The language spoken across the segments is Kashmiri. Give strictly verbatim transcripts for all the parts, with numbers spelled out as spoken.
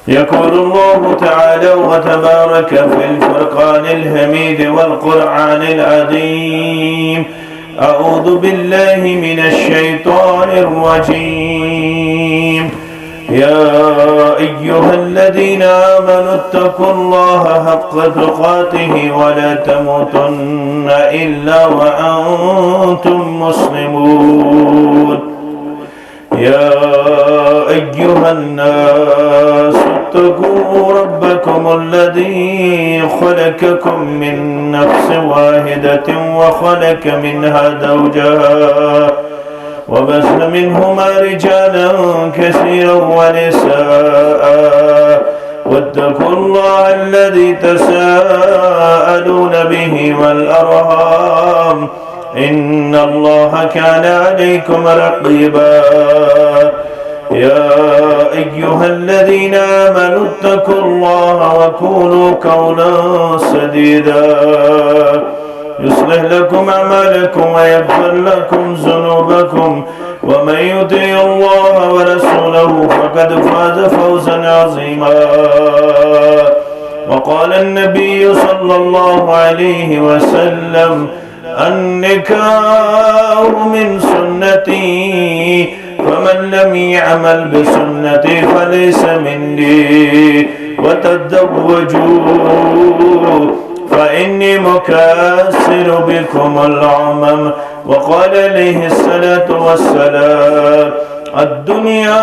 يقول الله تعالى وتبارك في الفرقان الحميد والقرآن العظيم: أعوذ بالله من الشيطان الرجيم. يا أيها الذين آمنوا اتقوا الله حق تقاته ولا تموتن إلا وأنتم مسلمون. يا أيها الناس اتقوا ربكم الذي خلقكم من نفس واحدة وخلق منها زوجها وبث منهما رجالا كثيرا ونساء واتقوا الله الذي تساءلون به والأرحام إن الله كان عليكم رقيبا. يا أيها الذين آمنوا اتقوا الله وقولوا قولا سديدا يصلح لكم أعمالكم ويغفر لكم ذنوبكم ومن يطع الله ورسوله فقد فاز فوزا عظيما. وقال النبي صلى الله عليه وسلم: النكاح من سنتي، فمن لم يعمل بسنتي فليس مني، وتزوجوا فإني مكثر بكم الأمم. وقال عليه الصلاة والسلام: الدنيا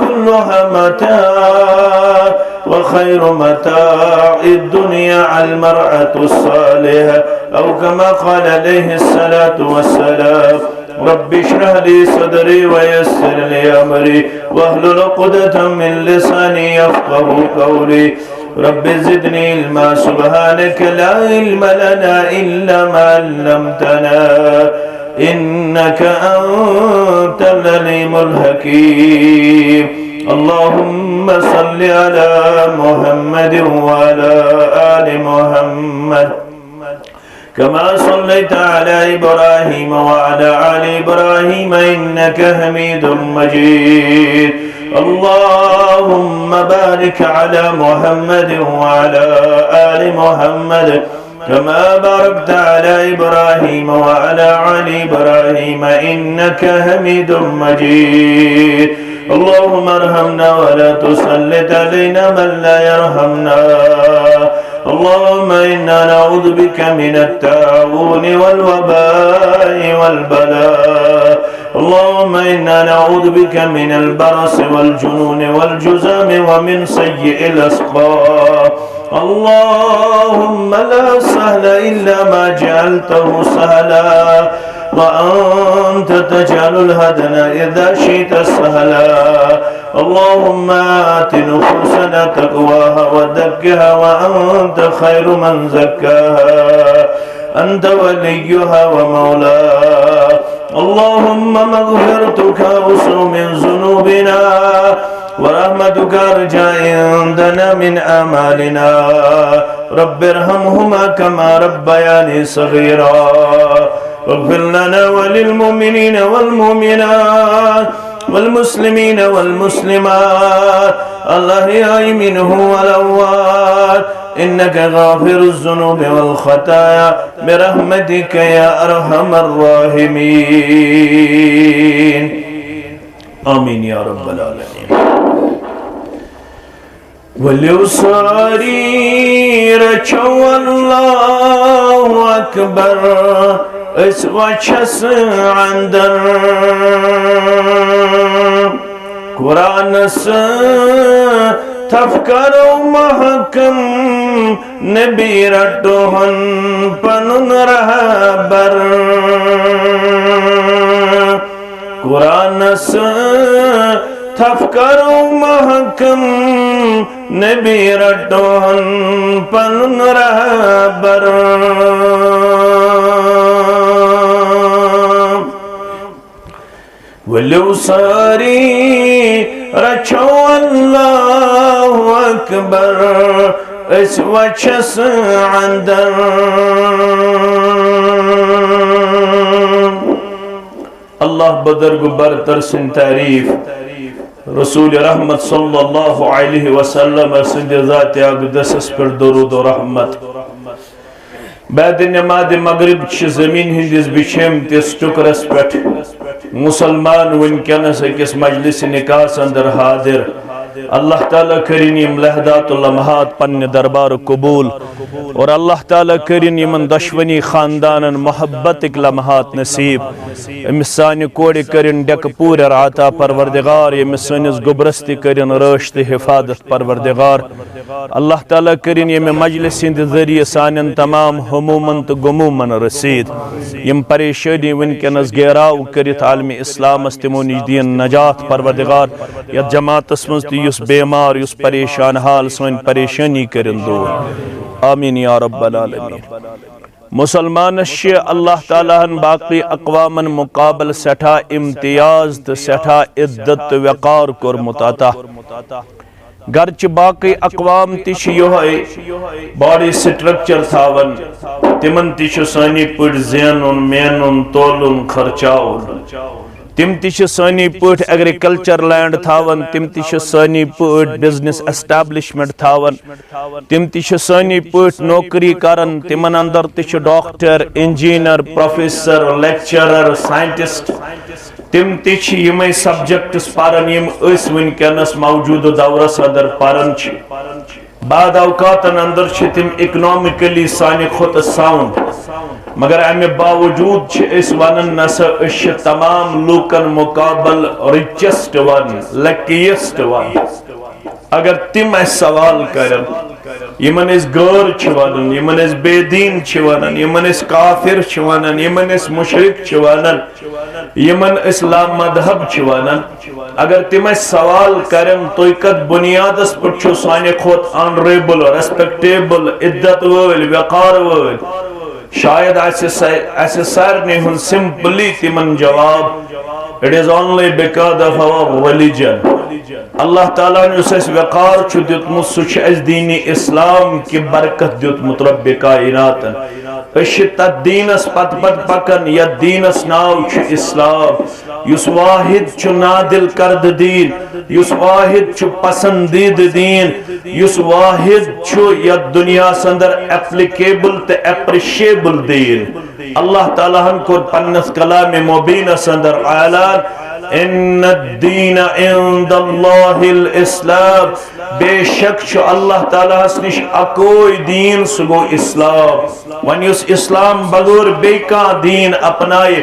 كلها متاع، وخير متاع الدنيا المرأة الصالحة، أو كما قال عليه الصلاة والسلام. رب اشرح لي صدري ويسر لي أمري واحلل عقدة من لساني يفقه قولي. رب زدني علما. سبحانك لا علم لنا إلا ما علمتنا إنك أنت العليم الحكيم. اللهم صل على محمد وعلى آل محمد كما صليت على إبراهيم وعلى آل إبراهيم إنك حميد مجيد. اللهم بارك على محمد وعلى آل محمد كما باركت على إبراهيم وعلى آل إبراهيم إنك حميد مجيد. اللهم ارحمنا ولا تسلط علينا من لا يرحمنا. اللهم إنا نعوذ بك من الطاعون والوباء والبلاء. اللهم إنا نعوذ بك من البرص والجنون والجذام ومن سيء الأسقام. اللهم لا سهل إلا ما جعلته سهلا، وأنت تجعل الحزن إذا شئت سهلا. اللهم آت نفوسنا تقواها وزكها وأنت خير من زكاها، أنت وليها ومولاها. اللهم مغفرتك أوسع من ذنوبنا، ورحمتك أرجى عندنا من أعمالنا. رب ارحمهما كما ربياني صغيرا. واغفر لنا وللمؤمنين والمؤمنات والمسلمين والمسلمات الأحياء منهم والأموات إنك غافر الذنوب والخطايا برحمتك يا أرحم الراحمين. آمين يا رب العالمين. ؤلِو سٲری رٔچھو اللہ اکبر، أسۍ وچھس اندر۔ قرآنس تھپھ کرو محکم، نبی رٹوہن پنُن رہبر۔ قرآنس تھپھ کرو محکم، نبی رٹوہن پنُن رہبر۔ ؤلِو سٲری رٔچھو اللہ اکبر، أسۍ وچھس اندر۔ اللہ بزرگ برتر سٕنٛز تعریف۔ رسول رحمت صلی اللہ علیہ وسلم سٕنٛدِ ذاتِ اقدسس پٮ۪ٹھ درود و رحمت۔ بعد نماز مغرب چھِ زمین ہٕنٛدِس بِچھیمتِس ٹُکرس پٮ۪ٹھ مسلمان وٕنکیٚنس أکِس مجلس نکاحس اندر حاضر۔ اللہ تعالیٰ کٔرِن یِم لحظات و لمحات پننہِ دربار قبول، اور اللہ تعالیٰ کٔرِن یِمن دۄشوٕنی خاندانن محبتٕکۍ لمحات نصیب۔ أمِس سانہِ کورِ کٔرِن ڈیکہٕ پوٗرۍ عطا پروردگار، ییٚمِس سٲنِس گوٚبرس تہِ کٔرِن رٲچھ تہٕ حفاظت پروردگار۔ اللہ تعالیٰ کٔرِن ییٚمہِ مجلس ہٕنٛدِ ذٔریعہٕ سانٮ۪ن تمام ہموٗمن تہٕ غموٗمن رسیٖد۔ یِم پریشٲنی وٕنکیٚنس گیراو کٔرِتھ عالمِ اسلامس، تِمو نِش دِیِن نجات پروردگار۔ یتھ جماعتس منٛز تہِ یُس بیمار، یُس پریشان حال، سٲنۍ پریشٲنی کٔرِن دوٗر۔ آمین یا رب العالمین۔ مسلمانس چھِ اللہ تعالیٰ ہن باقی اقوامن مقابل سٮ۪ٹھاہ امتیاز تہٕ سٮ۪ٹھاہ عزت تہٕ وقار کوٚرمُت عطا۔ گرچہِ باقی اقوام تہِ چھِ یِہوٚے باڈی سٹرکچر تھاوان، تِمن تہِ چھُ سٲنی پٲٹھۍ زینُن، مینُن، تولُن، خرچاوُن۔ تِم تہِ چھِ سٲنی پٲٹھۍ ایگریکلچر لینڈ تھاوان، تِم تہِ چھِ سٲنی پٲٹھۍ بزنس اسٹیبلشمنٹ تھاوان، تِم تہِ چھِ سٲنی پٲٹھۍ نوکری کران، تِمن اندر تہِ چھِ doctor, engineer, professor, lecturer, scientist. تِم تہِ چھِ یِمے سبجیکٹس پران، یِم أسۍ وٕنکیٚنس موجودٕ دورس اندر پران چھِ۔ بعد اوقاتن اندر چھِ تِم اکنامکلی سانہِ کھۄتہٕ ساؤنڈ، مگر امہِ باوجود چھِ أسۍ ونان، نسا أسۍ چھِ تمام لوٗکن مقابل ریچسٹ ون، لکیسٹ ون۔ اگر تِم اسہِ سوال کرن، یِمن أسۍ غٲر چھِ ونان، یِمن أسۍ بے دین چھِ ونان، یِمن أسۍ کافر چھِ ونان، یِمن أسۍ مشرک چھِ ونان، یِمن أسۍ لامذہب چھِ ونان، اگر تِم اسہِ سوال کرن، تُہۍ کتھ بنیادس پٮ۪ٹھ چھِو سانہِ کھۄتہٕ آنریبل، ریسپیکٹیبل، عزت وٲلۍ، وقار وٲلۍ؟ شاید آسہِ سا-، آسہِ سارنٕے ہُنٛد سمپلی تِمن جواب، "It is only because of our religion." اللہ تعالیٰ ہن یُس اسہِ وقار چھُ دیُتمُت، سُہ چھُ اسہِ دین اسلام کہِ برکت دیُتمُت رب کائناتن۔ أسۍ چھِ تتھ دینس پتہٕ پتہٕ پکان، یتھ دینس ناو چھُ اسلام، یُس واحد چھُ نادل کردٕ دین، یُس واحد چھُ پسندیدٕ دین، یُس واحد چھُ یتھ دنیاہس اندر ایپلیکیبل تہٕ اپریشیبل دین۔ اللہ تعالیٰ ہن کوٚر پننِس کلام مبینس اندر اعلان، "ان الدین عند اللہ الاسلام"، بے شک چھُ اللہ تعالیٰ ہس نِش اکوے دین، سُہ گوٚو اسلام۔ وۄنۍ یُس اسلام بغٲر بیٚیہِ کانٛہہ دین اپنایہِ،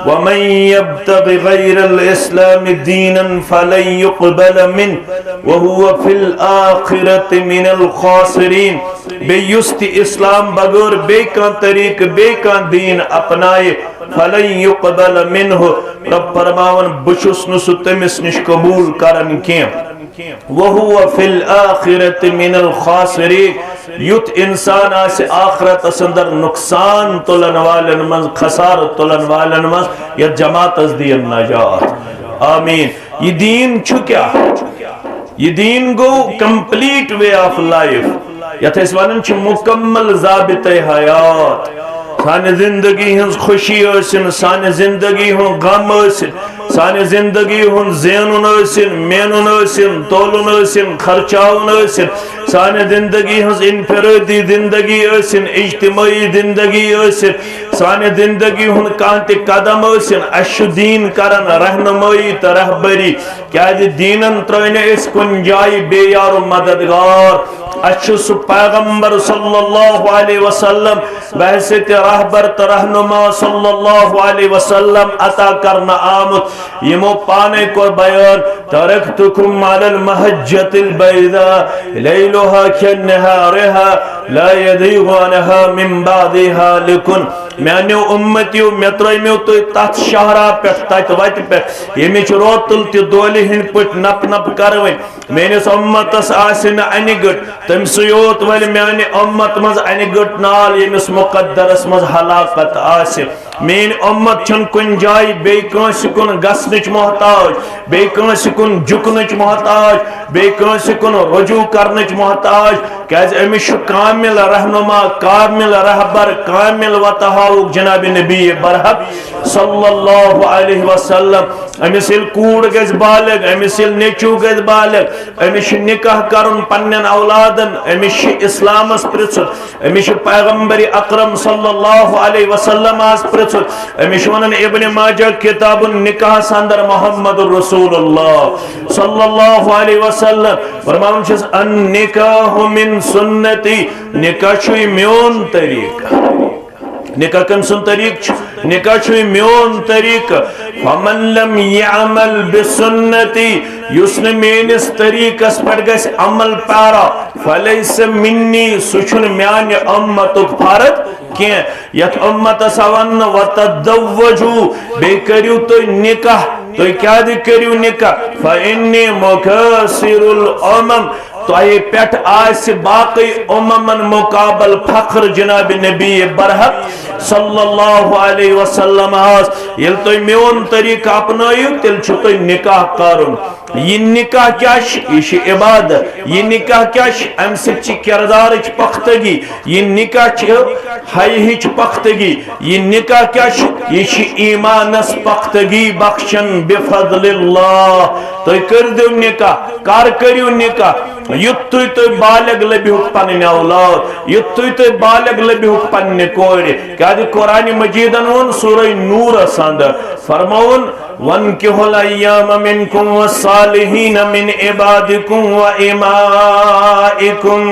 "ومن یبتغ غیر الاسلام دینا فلن یقبل منه وهو فی الآخرة من الخاسرین"، بیٚیہِ یُس تہِ اسلام بغٲر بیٚیہِ کانٛہہ طریٖقہٕ، بیٚیہِ کانٛہہ دین اپنایہِ، "فلن یقبل منه"، رب فرماوان، بہٕ چھُس نہٕ سُہ تٔمِس نِش قبوٗل کران کینٛہہ۔ "وهو فی الآخرة من الخاسرین"، یُتھ انسان آسہِ آخرتس اندر نقصان تُلن والٮ۪ن منٛز، خسارٕ تُلن والٮ۪ن منٛز، یتھ جماعتس دِیِن نجات۔ آمین۔ یہِ دین چھُ کیٛاہ؟ یہِ دین گوٚو complete way of life، یتھ أسۍ ونان چھِ مکمل ضابطۂ حیات۔ سانہِ زندگی ہٕنٛز خوشی ٲسِن، سانہِ زندگی ہُنٛد غم ٲسِن، سانہِ زندگی ہُنٛد زینُن ٲسِن، مینُن ٲسِن، تولُن ٲسِن، خرچاوُن ٲسِن، سانہِ زندگی ہٕنٛز انفرٲدی زندگی ٲسِن، اجتمٲعی زندگی ٲسِن، سانہِ زندگی ہُنٛد کانٛہہ تہِ قدم ٲسِن، اَسہِ چھُ دین کران رہنمٲیی تہٕ رہبری۔ کیازِ دینن ترٲے نہٕ أسۍ کُنہِ جایہِ بے یار و مددگار۔ اَسہِ چھُ سُہ پیغمبر صلی اللہ علیہ وسلم بحیثیت رہبر تہٕ رہنما صلی اللہ علیہ وسلم عطا کرنہٕ آمُت۔ یِمو پانے کوٚر بیان، "ترکتکم علی المحجة البیضاء لیلها کنہارها لا یزیغ عنها من بعدی ہالک"۔ میانیو امتیو، مےٚ ترٲیمیو تُہۍ تتھ شاہراہ پٮ۪ٹھ، تتھ وتہِ پٮ۪ٹھ، ییٚمِچ روتل تہِ دولہِ ہٕنٛدۍ پٲٹھۍ نپ نپ کروٕنۍ۔ میٲنِس امتس آسہِ نہٕ انہِ گٔٹ، تٔمۍ سٕے یوت ولہِ میانہِ امت منٛز انہِ گٔٹ نال، ییٚمِس مقدرس منٛز ہلاکت آسہِ۔ میٲنۍ امت چھنہٕ کُنہِ جایہِ بیٚیہِ کٲنٛسہِ کُن گژھنٕچ محتاج، بیٚیہِ کٲنٛسہِ کُن جُکنٕچ محتاج، بیٚیہِ کٲنٛسہِ کُن رجوع کرنٕچ محتاج، کیازِ أمِس چھُ کامل رہنما، کامل رہبر، کامل وتہٕ ہاوُک جناب نبی برحق صلی اللہ علیہ وسلم۔ أمِس ییٚلہِ کوٗر گژھِ بالغ، أمِس ییٚلہِ نیٚچوٗ گژھِ بالغ، أمِس چھُ نکاح کرُن پننٮ۪ن اولادن، أمِس چھُ اسلامس پرژھُن، أمِس چھُ پیغمبر اکرم صلی اللہ علیہ وسلم آس پرژھُن۔ أمِس چھُ ونان ابن ماجہ کتاب النکاح اندر محمد رسول اللہ صلی اللہ علیہ وسلم فرماوان چھُس، "النکاح من سنتی"، نکاح چھُے میون طریقہ۔ نکاح کٔمۍ سُنٛد طریقہٕ چھُ؟ نکاح چھُے میون طریقہٕ۔ فمن لم یعمل بسنتی، یُس نہٕ میٲنِس طریقس پٮ۪ٹھ گژھِ عمل پیرا، فلیس منی، سُہ چھُنہٕ میانہِ امتُک فرد کینٛہہ۔ یتھ امتس آو وننہٕ، وتزوجوا، بیٚیہِ کٔرِو تُہۍ نکاح۔ تُہۍ کیٛازِ کٔرِو نکاح؟ فانی مکثر الامم، تۄہہِ پٮ۪ٹھ آسہِ باقٕے اممن مقابل فخر۔ جناب نبی برحق صلی اللہ علیہ وسلم آس، ییٚلہِ تُہۍ میون طریقہٕ اپنٲیِو، تیٚلہِ چھُ تۄہہِ نکاح کرُن۔ یہِ نکاح کیٛاہ چھُ؟ یہِ چھُ عبادت۔ یہِ نکاح کیٛاہ چھُ؟ امہِ سۭتۍ چھِ کردارٕچ پختگی۔ یہِ نکاح چھِ حیہٕچ پختگی۔ یہِ نکاح کیٛاہ چھُ؟ یہِ چھِ ایمانس پختگی بخشن بفضل اللہ۔ تُہۍ کٔرۍزیو نکاح۔ کر کٔرِو نکاح؟ یُتھُے تُہۍ بالغ لٔبِہُکھ پنٕنۍ اولاد، یُتھُے تُہۍ بالغ لٔبِہُکھ پننہِ کورِ۔ کیٛازِ قرآن مجیدن ووٚن سورہ نورس اندر، فرمووُن، "وانکحوا الایام منکم والصالحین من عبادکم و امائکم۔"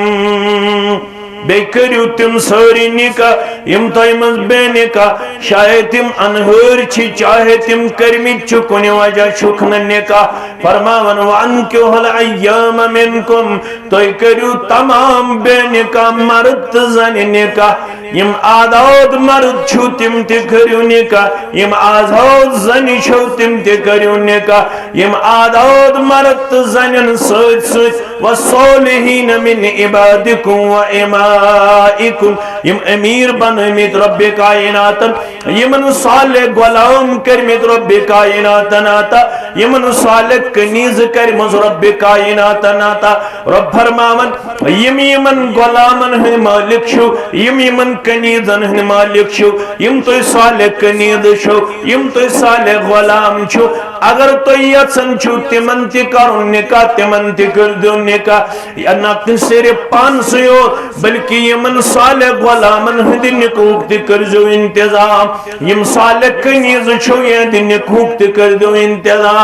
بیٚیہِ کٔرِو تِم سٲری نکاح، یِم تۄہہِ منٛز بے نکاح، چاہے تِم انہٲرۍ چھِ، چاہے تِم کٔرمٕتۍ چھِ، کُنہِ وجہ چھُکھ نہٕ نکاح۔ فرماوان، "وانکحوا الایام منکم"، تُہۍ کٔرِو تمام بے نکاح مرد تہٕ زنہِ نکاح۔ یِم آزاد مرد چھِو، تِم تہِ کٔرِو نکاح۔ یِم آزاد زنہِ چھِو، تِم تہِ کٔرِو نکاح۔ یِم آزاد مرد تہٕ زنٮ۪ن سۭتۍ سۭتۍ، والصالحین من عبادکم و امائکم، یِم امیر بنٲومٕتۍ رب کائناتن، یِمن صالح غلام کٔرمٕتۍ رب کائناتن عطا، یِمن صالح کنیز کٔرمٕژ رب کائناتن عطا۔ رب فرماوان، یِم یِمن غلامن ہٕنٛدۍ مالک چھِو، یِم یِمن کنیزن ہٕنٛدۍ مالک چھِو، یِم تُہۍ صالح کنیز چھِو، یِم تُہۍ صالح غلام چھِو، اگر تُہۍ یژھان چھِو تِمن تہِ کرُن نکاح، تِمن تہِ کٔرۍزیو نکاح۔ یا نہ صرف پانسٕے یوت، بلکہ یِمن صالح غلامن ہٕنٛدِ نکاحُک تہِ کٔرۍزیو انتظام۔ یِم صالح کنیز چھِو، یِہنٛدِ نکاحُک تہِ کٔرۍزیو انتظام۔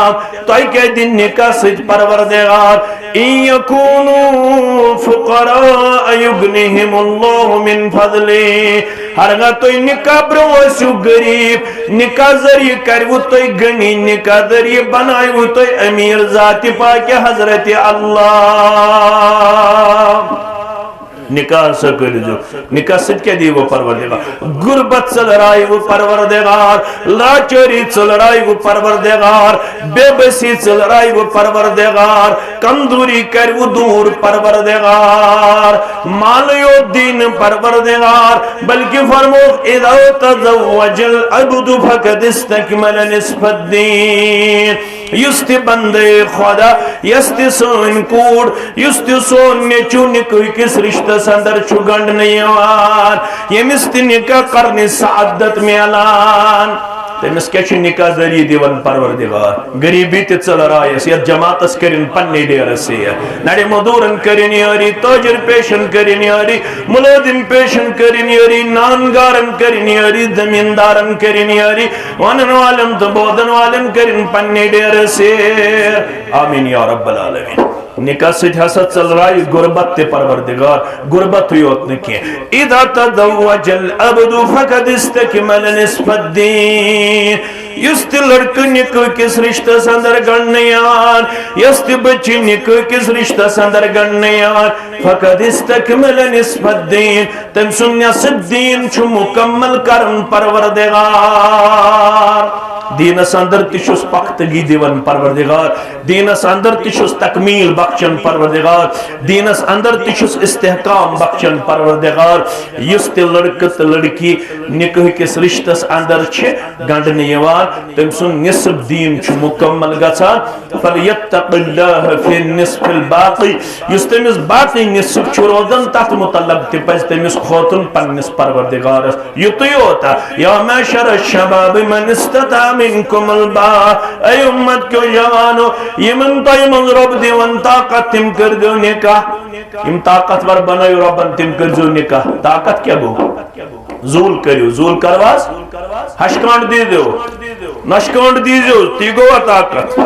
تۄہہِ کیٛاہ دِ نکاح سۭتۍ پروردگار؟ ان یکونوا فقراء یغنہم اللہ من فضلہ۔ ہرگاہ تُہۍ نکاح برونٛہہ ٲسِو غریب، نکاح ذریعہ کرِوٕ تُہۍ غنی، نکاح ذریعہ بناوٕ تُہۍ امیر ذات پاک حضرت اللہ۔ نکاح سا کٔرۍزیو، نکاح سۭتۍ کیٛاہ دیٖوٕ پروردگار؟ غربت ژٔلرایوٕ پروردگار، لاچٲری ژٔلرایوٕ پروردگار، بے بسی ژٔلرایوٕ پروردگار، کمزوری کروٕ دور پروردگار، مال یوت دین پروردگار، بلکہ فرموو، اذا تزوج العبد فقد استکمل نصف الدین۔ یُس تہِ بندے خدا، یۄس تہِ سٲنۍ کوٗر، یُس تہِ سون نیٚچو نکاح کِس رشتس اندر چھُ گنڈنہٕ یِوان، ییٚمِس تہِ نکاح کرنٕچ سعادت میلان، تٔمِس کیٛاہ چھُ نکاح ذٔریعہٕ دِوان پروردگار؟ غریبی تہِ ژٔلرایس، یتھ جماعتس کٔرِن پننہِ ڈیرٕ سیر۔ نرِ مزدورن کٔرِن یٲری، تاجر پیشن کٔرِن یٲری، ملازم پیشن کٔرِن یٲری، نان گارن کٔرِن یٲری، زمیندارن کٔرِن یٲری، ونن والٮ۪ن تہٕ بوزن والٮ۪ن کٔرِن پننہِ ڈیرٕ سیر۔ آمین یا رب العالمین۔ نکاح سۭتۍ ہسا ژٔلرایہِ غربت تہِ پروردگار، غربتٕے یوت نہٕ کینٛہہ۔ اذا تزوج العبد فقد استکمل نصف الدین۔ یُس تہِ لڑکہٕ نکاح کِس رشتس اندر گنڈنہٕ یِوان، یۄس تہِ بچی نکاح کِس رشتس اندر گنڈنہٕ یِوان، فقد استکمل نصف الدین، تٔمۍ سُنٛد نصف دین چھُ مکمل کران پروردگار۔ دینس اندر تہِ چھُس پختگی دِوان پروردگار، دینس اندر تہِ چھُس تکمیل بخشان پروردگار، دینس اندر تہِ چھُس استحکام بخشان پروردگار۔ یُس تہِ لڑکہٕ تہٕ لڑکی نکاح کِس رشتس اندر چھِ گنڈنہٕ یِوان، تٔمۍ سُنٛد نصف دین چھُ مکمل گژھان۔ فلیتق اللہ فی النصف الباقی، یُس تٔمِس باقی نصف چھُ روزان، تتھ متعلق تہِ پزِ تٔمِس کھوژُن پننِس پروردگارس۔ یُتُے یوت، یا معشر الشباب من استطاع منکم الباء، اے امت کیو جوانو، یمن تۄہہِ منٛز رۄب دِوان طاقت، تِم کٔرۍزیو نکاح۔ یم طاقتور بنٲیِو رۄبن، تِم کٔرۍزیو نکاح۔ طاقت کیٛاہ گوٚو؟ زوٗل کٔرِو، زوٗل کرواز، ہشہِ کانٛڈ دیٖزیو، نۄشہِ کانٛڈ دیٖزیو، تی گوٚوا طاقت؟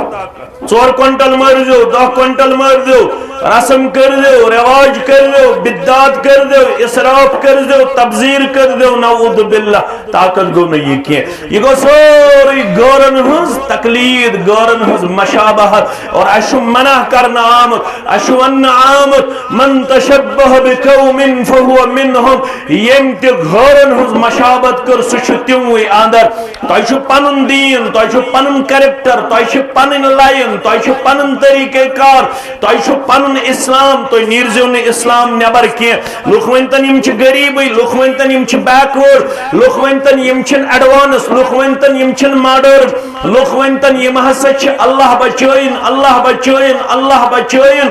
ژور کوینٹل مٲرزیو، دہ کوینٹل مٲرزیو، رسم کٔرزیو، رواج کٔرزیو، بدعات کٔرزیو، اسراف کٔرزیو، تبذیر کٔرزیو، نعوذ باللہ، طاقت گوٚو نہٕ یہِ کینٛہہ۔ یہِ گوٚو سورُے غٲرن ہٕنٛز تقلید، غٲرن ہٕنٛز مشابہت۔ اور اَسہِ چھُ منع کرنہٕ آمُت، اَسہِ چھُ وننہٕ آمُت، "من تشبہ بقوم فہو منہم"۔ ییٚمۍ تہِ غٲرن ہٕنٛز مشابت کٔر، سُہ چھُ تِموٕے اندر۔ تۄہہِ چھُ پنُن دیٖن، تۄہہِ چھُ پنُن کریکٹر، تۄہہِ چھِ پنٕنۍ لائن، تۄہہِ چھُ پنُن طریقہ کار، تۄہہِ چھُ پنُن اسلام، تُہۍ نیٖرزیو نہٕ اسلام نٮ۪بر کینٛہہ۔ لُکھ ؤنۍتن یِم چھِ غریٖبٕے، لُکھ ؤنۍتن یِم چھِ بیکوٲرڈ، لُکھ ؤنۍتن یِم چھِنہٕ ایڈوانس، لُکھ ؤنۍتن یِم چھِنہٕ ماڈٲرن، لُکھ ؤنۍتن یِم ہسا چھِ اللہ بچٲیِن، اللہ بچٲیِن، اللہ بچٲیِن۔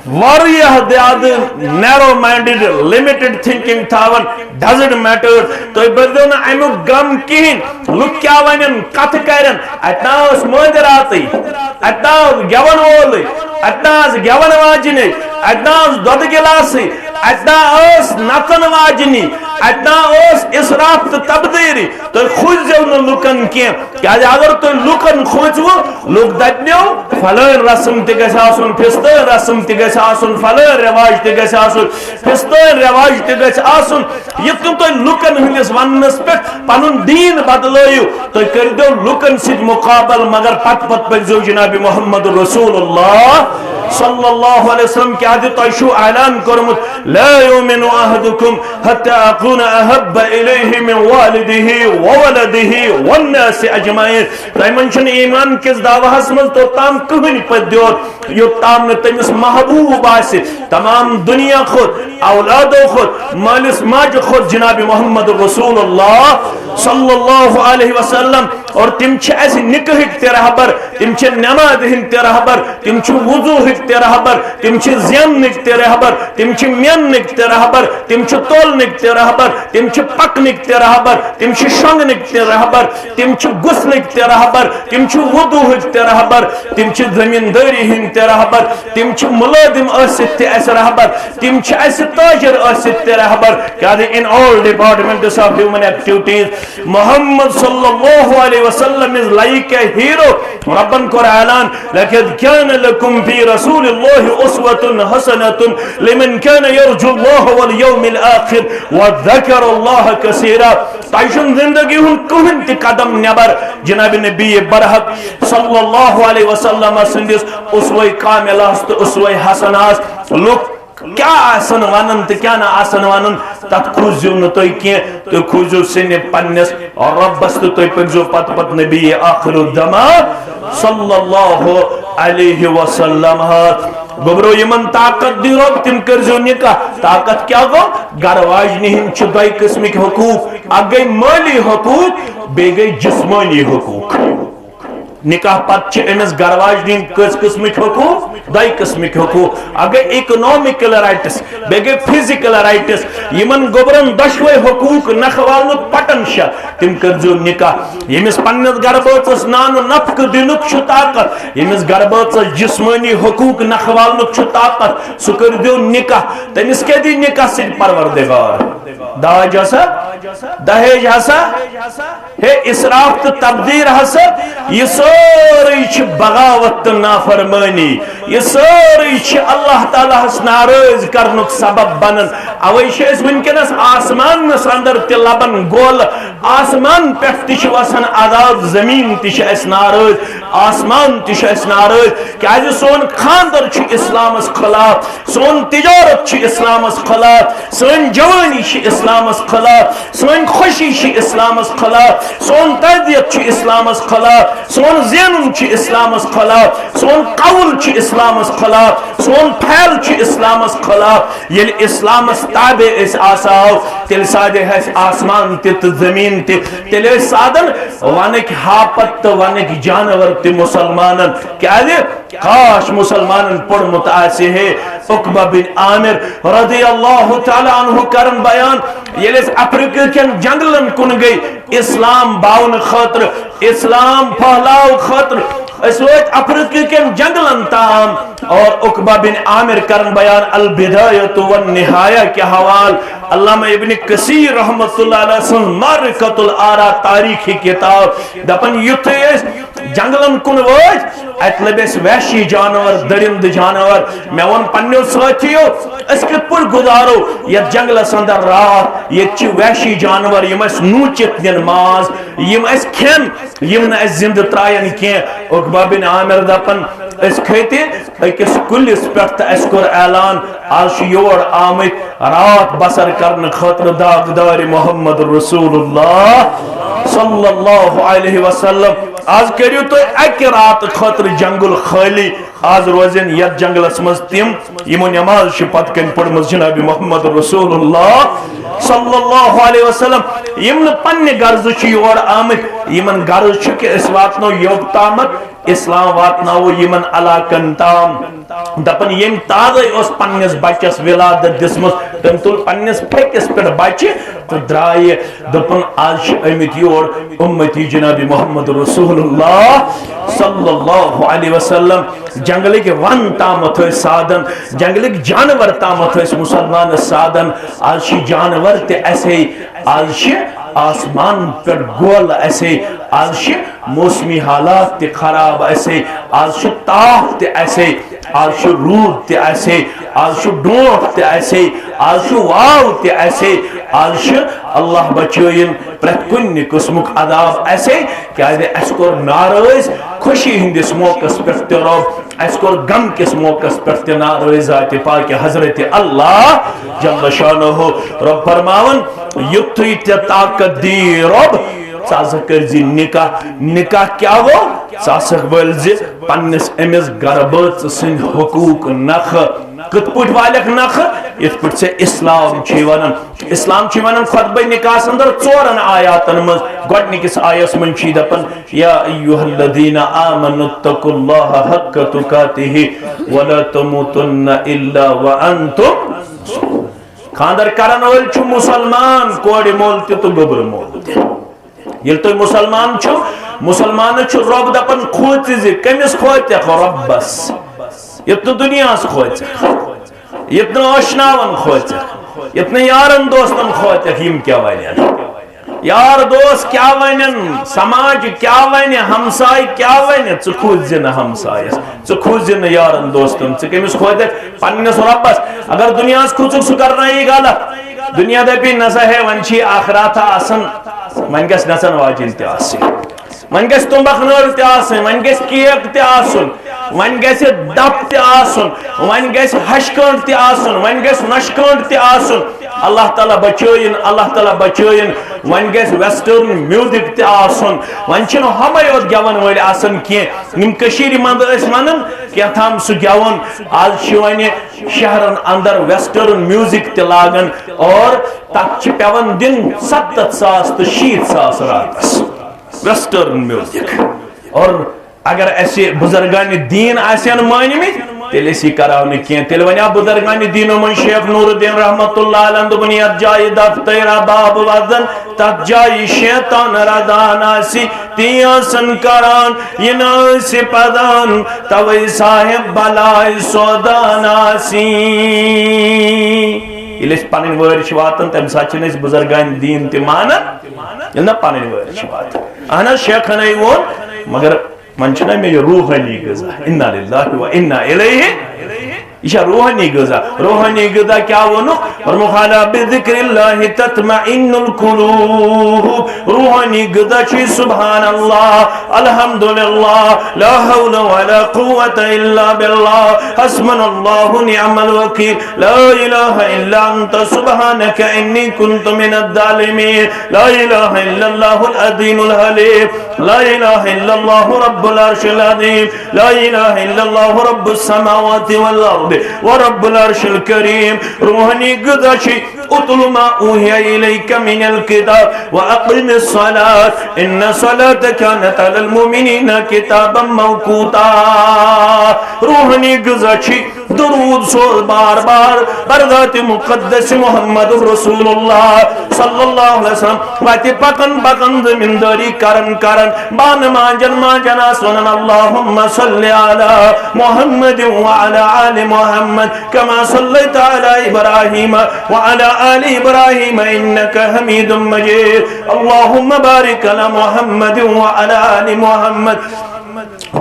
واریاہ زیادٕ نیرو مائنڈڈ، لمیٹڈ تھنکنگ تھاوان، ڈزنٹ میٹر۔ تُہۍ بٔرزیو نہٕ امیُک غم کِہیٖنۍ۔ لُکھ کیٛاہ وَنن، کَتھٕ کَرن؟ اَتہِ نا ٲس مٲنٛزِ راتٕے، اَتہِ نا اوس گٮ۪وَن وولٕے، اَتہِ نا ٲس گٮ۪وَن واجنٕے، اَتہِ نا اوس دۄدٕ گِلاسٕے، اَتہِ نا ٲس نَژَن واجنی، اَتہِ نا اوس اِسراف تہٕ تبدیٖری۔ تُہۍ کھوٗژزیو نہٕ لُکَن کینٛہہ، کیٛازِ اگر تُہۍ لُکَن کھوٗژوٕ، لُکھ دَپنو، فلٲنۍ رسم تہِ گژھِ آسُن، فِستٲنۍ رسم تہِ گژھِ آسُن، فلٲنۍ رٮ۪واج تہِ گژھِ آسُن، فِستٲنۍ رٮ۪واج تہِ گژھِ آسُن۔ یِتھ کٔنۍ تُہۍ لُکن ہٕنٛدِس وننس پٮ۪ٹھ پنُن دیٖن بدلٲیِو، تُہۍ کٔرۍزیو لُکن سۭتۍ مُقابل، مگر پتہٕ پتہٕ پٔکۍزیو جناب محمد رسول اللہ صلی اللہ علیہ وسلم۔ کیٛازِ تۄہہِ چھُو اعلان کوٚرمُت، "لا یؤمن احدکم حتی اکون احب الیہ من والدہ وولدہ والناس اجمعین۔" تۄہہِ منٛز چھُنہٕ ایمان کِس دعوہس منٛز توٚتام کٕہٕنۍ پٔدیور، یوٚتام نہٕ تٔمِس محبوب آسہِ تمام دُنیا کھۄتہٕ، اولادو کھۄتہٕ، مٲلِس ماجہِ کھۄتہٕ جناب محمد رسول اللہ صلی اللہ علیہ وسلم۔ اور تِم چھِ اَسہِ نکاحٕکۍ تہِ رہبر، تِم چھِ نمازِ ہٕنٛدۍ تہِ رہبر، تِم چھِ وضوٗہٕکۍ تہِ رہبر، تِم چھِ زیننٕکۍ تہِ رہبر، تِم چھِ میننٕکۍ تہِ رہبر، تِم چھِ تولنٕکۍ تہِ رہبر، تِم چھِ پکنٕکۍ تہِ رہبر، تِم چھِ شۄنٛگنٕکۍ تہِ رہبر، تِم چھِ غسلٕکۍ تہِ رہبر، تِم چھِ وضوٗہٕکۍ تہِ رہبر، تِم چھِ زمیٖندٲری ہٕنٛدۍ تہِ رہبر، تِم چھِ مُلٲزِم ٲسِتھ تہِ اَسہِ رہبر، تِم چھِ اَسہِ تاجر ٲسِتھ تہِ رہبر۔ کیٛازِ in all departments of human activities Mohammad صلی اللہ علیہ وسلم is like a hero۔ Ribbon کوٚر اعلان، "لقد كان لكم في رسول الله أسوة حسنة لمن كان يرجو الله واليوم الآخر وذكر الله كثيرا۔" تۄہہِ چھُنہٕ زندگی ہُنٛد کٕہٕنۍ تہِ قدم نٮ۪بر جناب نبی برحق صلی اللہ علیہ وسلم سٕنٛدِس اسوہ کاملہس تہٕ اسوہ حسنہس۔ لُکھ کیٛاہ آسن ونان تہٕ کیٛاہ نہٕ آسن ونان، تتھ کھوٗژزیو نہٕ تُہۍ کینٛہہ۔ تُہۍ کھوٗژزیو سٕنہِ پننِس رۄبس تہٕ تُہۍ پٔکزیو پتہٕ پتہٕ نبی آخر الزمان صلی اللہ علیہ وسلم۔ گوٚبرو، یِمن طاقت دی رۄب، تِم کٔرزیو نکاح۔ طاقت کیٛاہ گوٚو؟ گرٕ واجنہِ ہٕنٛدۍ چھِ دۄیہِ قٕسمٕکۍ حقوٗق، اکھ گٔے مٲلی حقوٗق، بیٚیہِ گٔے جسمٲنی حقوٗق۔ نکاح پتہٕ چھِ أمِس گرٕ واجنہِ ہٕنٛدۍ کٔژ قٕسمٕکۍ حقوٗق؟ دۄیہِ قٕسمٕکۍ حقوٗق۔ اکھ گٔے اکنامکل رائٹس، بیٚیہِ گٔے فزیکل رائٹس۔ یِمن گوٚبرن دۄشوے حقوٗق نکھٕ والنُک پٹن چھےٚ، تِم کٔرزیو نکاح۔ ییٚمِس پننِس گرٕ بٲژس نانہٕ نفقہٕ دِنُک چھُ طاقت، ییٚمِس گرٕ بٲژس جسمٲنی حقوٗق نکھٕ والنُک چھُ طاقت، سُہ کٔرزیو نکاح۔ تٔمِس کیٛاہ دی نکاح سۭتۍ پروردگار؟ داج ہسا، دہیج ہسا، ہے، اسراف تہٕ تبذیر ہسا، یہِ سٲرٕے چھِ بغاوت تہٕ نافرمٲنی، یہِ سٲرٕے چھِ اللہ تعالیٰ ہس ناراض کرنُک سبب بنان۔ اوے چھِ أسۍ وٕنکیٚنس آسمانس اندر تہِ لبان گولہٕ، آسمان پٮ۪ٹھ تہِ چھِ وسان عذاب، زمین تہِ چھِ اَسہِ ناراض، آسمان تہِ چھُ اَسہِ ناراض، کیازِ سون خاندر چھُ اسلامس خلاف، سون تجارت چھِ اسلامس خلاف، سٲنۍ جوانی چھِ اسلامس خلاف، سٲنۍ خوشی چھِ اسلامس خلاف، سون تربیت چھِ اسلامس خلاف، سون زینُن چھُ اسلامس خلاف، سون قول چھُ اسلامس خلاف، سون پھیل چھُ اسلامس خلاف۔ ییٚلہِ اسلامس تابع أسۍ آسہو، تیٚلہِ سادے اَسہِ آسمان تہِ تہٕ زمیٖن تہِ، تیٚلہِ ٲسۍ سادن ونٕکۍ ہاپت تہٕ ونٕکۍ جانور تہِ مسلمانن۔ کیازِ؟ کاش مسلمانن پوٚرمُت آسہِ ہے۔ عقبہ بن عامر رضی اللہ تعالیٰ عنہ کرن بیان، ییٚلہِ أسۍ افریقہ کٮ۪ن جنگلن کُن گٔے اسلام باونہٕ خٲطرٕ، اسلام پھہلاو خٲطرٕ، أسۍ وٲتۍ افریقہ کٮ۪ن جنگلن تام۔ اور عقبہ بن عامر کرن بیان البدایہ والنہایہ کے حوالہٕ، علامہ ابن کثیر رحمۃ اللہ علیہ سٕنٛز معرکۃ الآراء تاریخی کتاب، دپان یُتھُے أسۍ جنگلن کُن وٲتۍ، اتہِ لٔبۍ اسہِ وحشی جانور، درندٕ جانور۔ مےٚ ووٚن پننیو سٲتھیو، أسۍ کِتھ پٲٹھۍ گُزارو یتھ جنگلس اندر راتھ؟ ییٚتہِ چھِ وحشی جانور، یِم اسہِ نوٗچِتھ نِن ماز، یِم اسہِ کھٮ۪ن، یِم نہٕ اسہِ زندٕ ترٛاین کینٛہہ۔ عقبہ بن عامر دپان، أسۍ کھٔتۍ أکِس کُلِس پٮ۪ٹھ تہٕ اسہِ کوٚر اعلان، از چھِ یور آمٕتۍ راتھ بسر کرنہٕ خٲطرٕ داغدار محمد رسول اللہ صلی اللہ علیہ وسلم۔ از کٔرِو تُہۍ اکہِ راتہٕ خٲطرٕ جنگل خٲلی۔ از روزن یتھ جنگلس منٛز تِم، یِمو نماز چھِ پتہٕ کنہِ پٔرمٕژ جناب محمد رسول اللہ صلی اللہ علیہ وسلم، یِم نہٕ پننہِ غرضہٕ چھِ یور آمٕتۍ، یِمن غرض چھُ کہِ أسۍ واتناوو یوٚت تامتھ اسلام واتناوو یِمن علاقن تام۔ دپان ییٚمۍ تازے اوس پننِس بچس ولادت دِژمٕژ، تٔمۍ تُل پننِس پھیٚکِس پٮ۪ٹھ بچہِ تہٕ درٛایہِ۔ دوٚپُن، از چھِ آمٕتۍ یور امتی جناب محمد رسول اللہ صلی اللہ علیہ وسلم۔ جنگلٕکۍ ون تامتھ ٲسۍ سادن، جنگلٕکۍ جانور تامتھ ٲسۍ مسلمانس سادن۔ از چھِ جانور تہِ اسے، از چھِ آسمان پٮ۪ٹھ گول اسے، از چھِ موسمی حالات تہِ خراب اسے، از چھُ تاپھ تہِ اسے، از چھُ روٗد تہِ اسے، از چھُ ڈونٛٹھ تہِ اسے، از چھُ واو تہِ اسے، از چھُ، اللہ بچٲیِن، پرٛٮ۪تھ کُنہِ قٕسمُک عذاب اسے، کیازِ اسہِ کوٚر ناراض خوشی ہٕنٛدِس موقعس پٮ۪ٹھ تہِ رۄب، اسہِ کوٚر غم کِس موقعس پٮ۪ٹھ تہِ ناراض ذاتِ پاکہِ حضرت اللہ جل شانہ۔ رۄب فرماوان، یُتھُے ژےٚ طاقت دی رۄب، ژٕ ہسا کٔرۍ زِ نکاح۔ نکاح کیٛاہ گوٚو؟ ژٕ ہسا ؤلۍ زِ پننِس أمِس گرٕ بٲژ سٕنٛدۍ حقوٗق نکھٕ۔ کِتھ پٲٹھۍ والکھ نکھٕ؟ یِتھ پٲٹھۍ ژےٚ اسلام چھُے ونان۔ اسلام چھُے ونان خطبہ نکاحس اندر ژورن آیاتن منٛز۔ گۄڈنِکِس آیس منٛز چھُے دپان، یا ایھا الذین آمنوا اتقوا اللہ حق تقاتہ ولا تموتن الا وانتم۔ خاندر کرن وٲلۍ چھُ مسلمان، کورِ مول تہِ تہٕ گوٚبرٕ مول تہِ۔ ییٚلہِ تُہۍ مسلمان چھِو، مسلمانس چھُ رۄب دپان کھوژِ زِ، کٔمِس کھوژکھ؟ رۄبس۔ یُتھ نہٕ دُنیاہس کھوژکھ، یُتھ نہٕ ٲشناون کھوژکھ، یُتھ نہٕ یارن دوستن کھوژکھ، یِم کیٛاہ ونن۔ یار دوست کیٛاہ ونن، سماج کیٛاہ ونہِ، ہمساے کیٛاہ ونہِ، ژٕ کھوژ زِ نہٕ ہمسایس، ژٕ کھوژ زِ نہٕ یارن دوستن، ژٕ کٔمِس کھوژکھ؟ پننِس رۄبس۔ اگر دُنیاہس کھوژکھ، سُہ کرناوی غلط۔ دُنیا دپی، نسا ہے، وۄنۍ چھی آخراتھا آسان، وۄنۍ گژھِ نژن واجِنۍ تہِ آسٕنۍ، وۄنۍ گژھِ تُمبکھ نٲر تہِ آسٕنۍ، وۄنۍ گژھِ کیک تہِ آسُن، وۄنۍ گژھِ دپ تہِ آسُن، وۄنۍ گژھِ ہشہِ کٲنٛٹھ تہِ آسُن، وۄنۍ گژھِ نۄشہِ کٲنٛٹھ تہِ آسُن۔ اللہ تعالیٰ بچٲیِن، اللہ تعالیٰ بچٲیِن۔ وۄنۍ گژھِ western music تہِ آسُن۔ وۄنۍ چھِنہٕ ہُمے یوت گٮ۪وَن وٲلۍ آسان کینٛہہ۔ یِم کٔشیٖرِ منٛز ٲسۍ وَنان کینٛہہ تام سُہ گٮ۪وُن، آز چھِ وۄنۍ شہرن اندر western music تہِ لاگان، اور تَتھ چھِ پٮ۪وان دِنۍ ستتھ ساس تہٕ شیٖتھ ساس راتس۔ Western music۔ اور اگر اسہِ بزرگان دین آسن مٲنمٕتۍ، تیٚلہِ ٲسۍ یہِ کراو نہٕ کینٛہہ۔ تیٚلہِ ونیٛاو بزرگان دینو منٛز شیخ نور الدین رحمت اللہ علیہ، دوٚپُن، یتھ جایہِ دفتر باب وزن، تتھ جایہِ شیطان ردان آسہِ، تی آسن کران، یہِ نہٕ آسہِ پدان، توے صاحب بلاے سودان آسی۔ ییٚلہِ أسۍ پنٕنۍ وٲرۍ چھِ واتان، تمہِ ساتہٕ چھِنہٕ أسۍ بزرگان دین تہِ مانان، ییٚلہِ نہٕ پنٕنۍ وٲرۍ چھِ واتان۔ اہن حظ، شیخن ہے ووٚن، مگر وۄنۍ چھُنہ مےٚ یہِ روحٲنی غذا۔ انا للہ و انا الیہ۔ یہِ چھا روحٲنی غذا؟ روحٲنی غذا کیٛاہ ووٚنُکھ؟ فرمووُکھ، الا بذکر اللہ تطمئن القلوب۔ روحٲنی غذا چھُ یہِ، سبحان اللہ، الحمدللہ، لا حول ولا قوة الا باللہ، حسبنا اللہ نعم الوکیل، لا الہ الا انت سبحانک انی کنت من الظالمین، لا الہ الا اللہ العظیم الحلیم۔ لا إله إلا الله رب العرش العظيم، لا إله إلا الله رب السماوات والأرض ورب العرش الكريم۔ روحانی غذا چھ، اتل ما أوحي إليك من الكتاب وأقم الصلاة إن الصلاة كانت على المؤمنين كتابا موقوتا۔ روحانی غذا چھ درود سوز بار بار بر ذات مقدس محمد رسول اللہ صلی اللہ علیہ وسلم۔ وتہِ پکان پکان، زمینداری کران کران، بانہٕ مانجان مانجان آس ونان، اللهم صل على محمد وعلى آل محمد كما صليت على إبراهيم وعلى آل إبراهيم إنك حميد مجيد۔ اللهم بارك على محمد وعلى آل محمد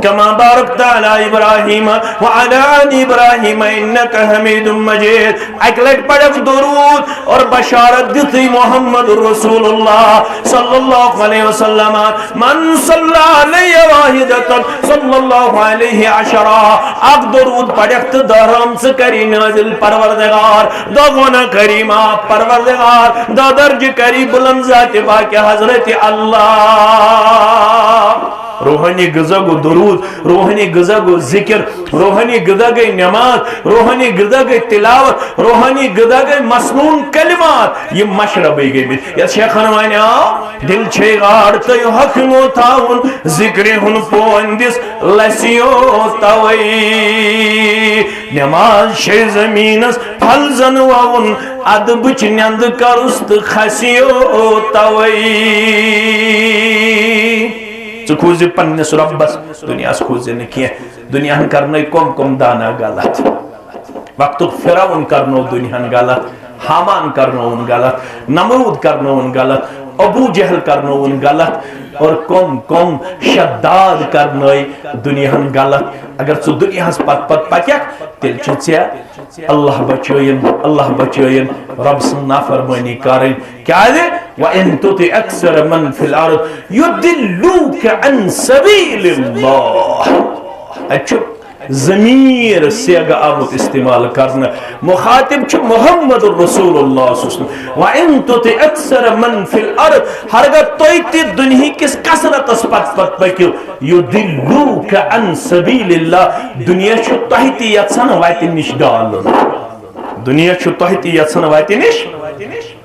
كما باركت على إبراهيم وعلى آل إبراهيم إنك حميد مجيد۔ اکہِ لٹہِ پرکھ درود اور بشارت دِژٕے محمد رسول اللہ صلی اللہ علیہ وسلم۔ من صلى علي واحدة صلى الله عليه عشرا۔ اکھ درود پرکھ تہٕ دہ رحمژٕ کری نازل پروردگار، دہ گناہ کری معاف پروردگار، دہ درجہ کری بلند ذات پاک حضرت اللہ۔ روحانی غذا گو درود، روحانی غذا گو ذکر، روحانی غذا گئی نماز، روحانی غذا گئی تلاوت، روحانی غذا گئی مسنون کلمات۔ یہ مشربے گئی۔ یس شیخن وانی آو، دل چھے غاڑ تہٕ حکمو تھاوُن، ذکرِ ہُن پوندِس لسیو توے۔ نماز چھے زمینس پھل زن ووُن، ادبچ نیند کرُس تہٕ کھسیو توے۔ ژٕ کھوٗژ زِ پننِس رۄبس، دُنیاہس کھوٗژ زِ نہٕ کینٛہہ۔ دُنیاہن کرنٲے کۄم کۄم دانا غلط۔ وقتُک فرعون کرنو دُنیاہن غلط، ہامان کرنووُن غلط، نمرود کرنووُن غلط، ابو جہل کرنووُن غلط، اور کۄم کۄم شداد کرنٲے دُنیاہن غلط۔ اگر ژٕ دُنیاہس پتہٕ پتہٕ پککھ، تیٚلہِ چھُ ژےٚ اللہ بچٲیِن، اللہ بچٲیِن رۄب سٕنٛز نافرمٲنی کرٕنۍ۔ کیازِ؟ وَإِن تُطِعْ أَكْثَرَ مَنْ فِي الْأَرْضِ يُضِلُّوكَ عَنْ سَبِيلِ اللَّهِ۔ اتہِ چھُ ضمیر سیگہٕ آمُت استعمال کرنہٕ۔ مخاطب چھُ محمد رسول اللہ صلی اللہ علیہ وسلم۔ وَإِن تُطِعْ أَكْثَرَ مَنْ فِي الْأَرْضِ، ہرگاہ تُہۍ تہِ دُنہِکِس کثرتس پتہٕ پتہٕ پٔکِو، يُضِلُّوكَ عَنْ سَبِيلِ اللَّهِ، دُنیا چھُ تۄہہِ تہِ یژھان وتہِ نِش ڈالُن۔ دُنیا چھُ تۄہہِ تہِ یژھان وتہِ نِش۔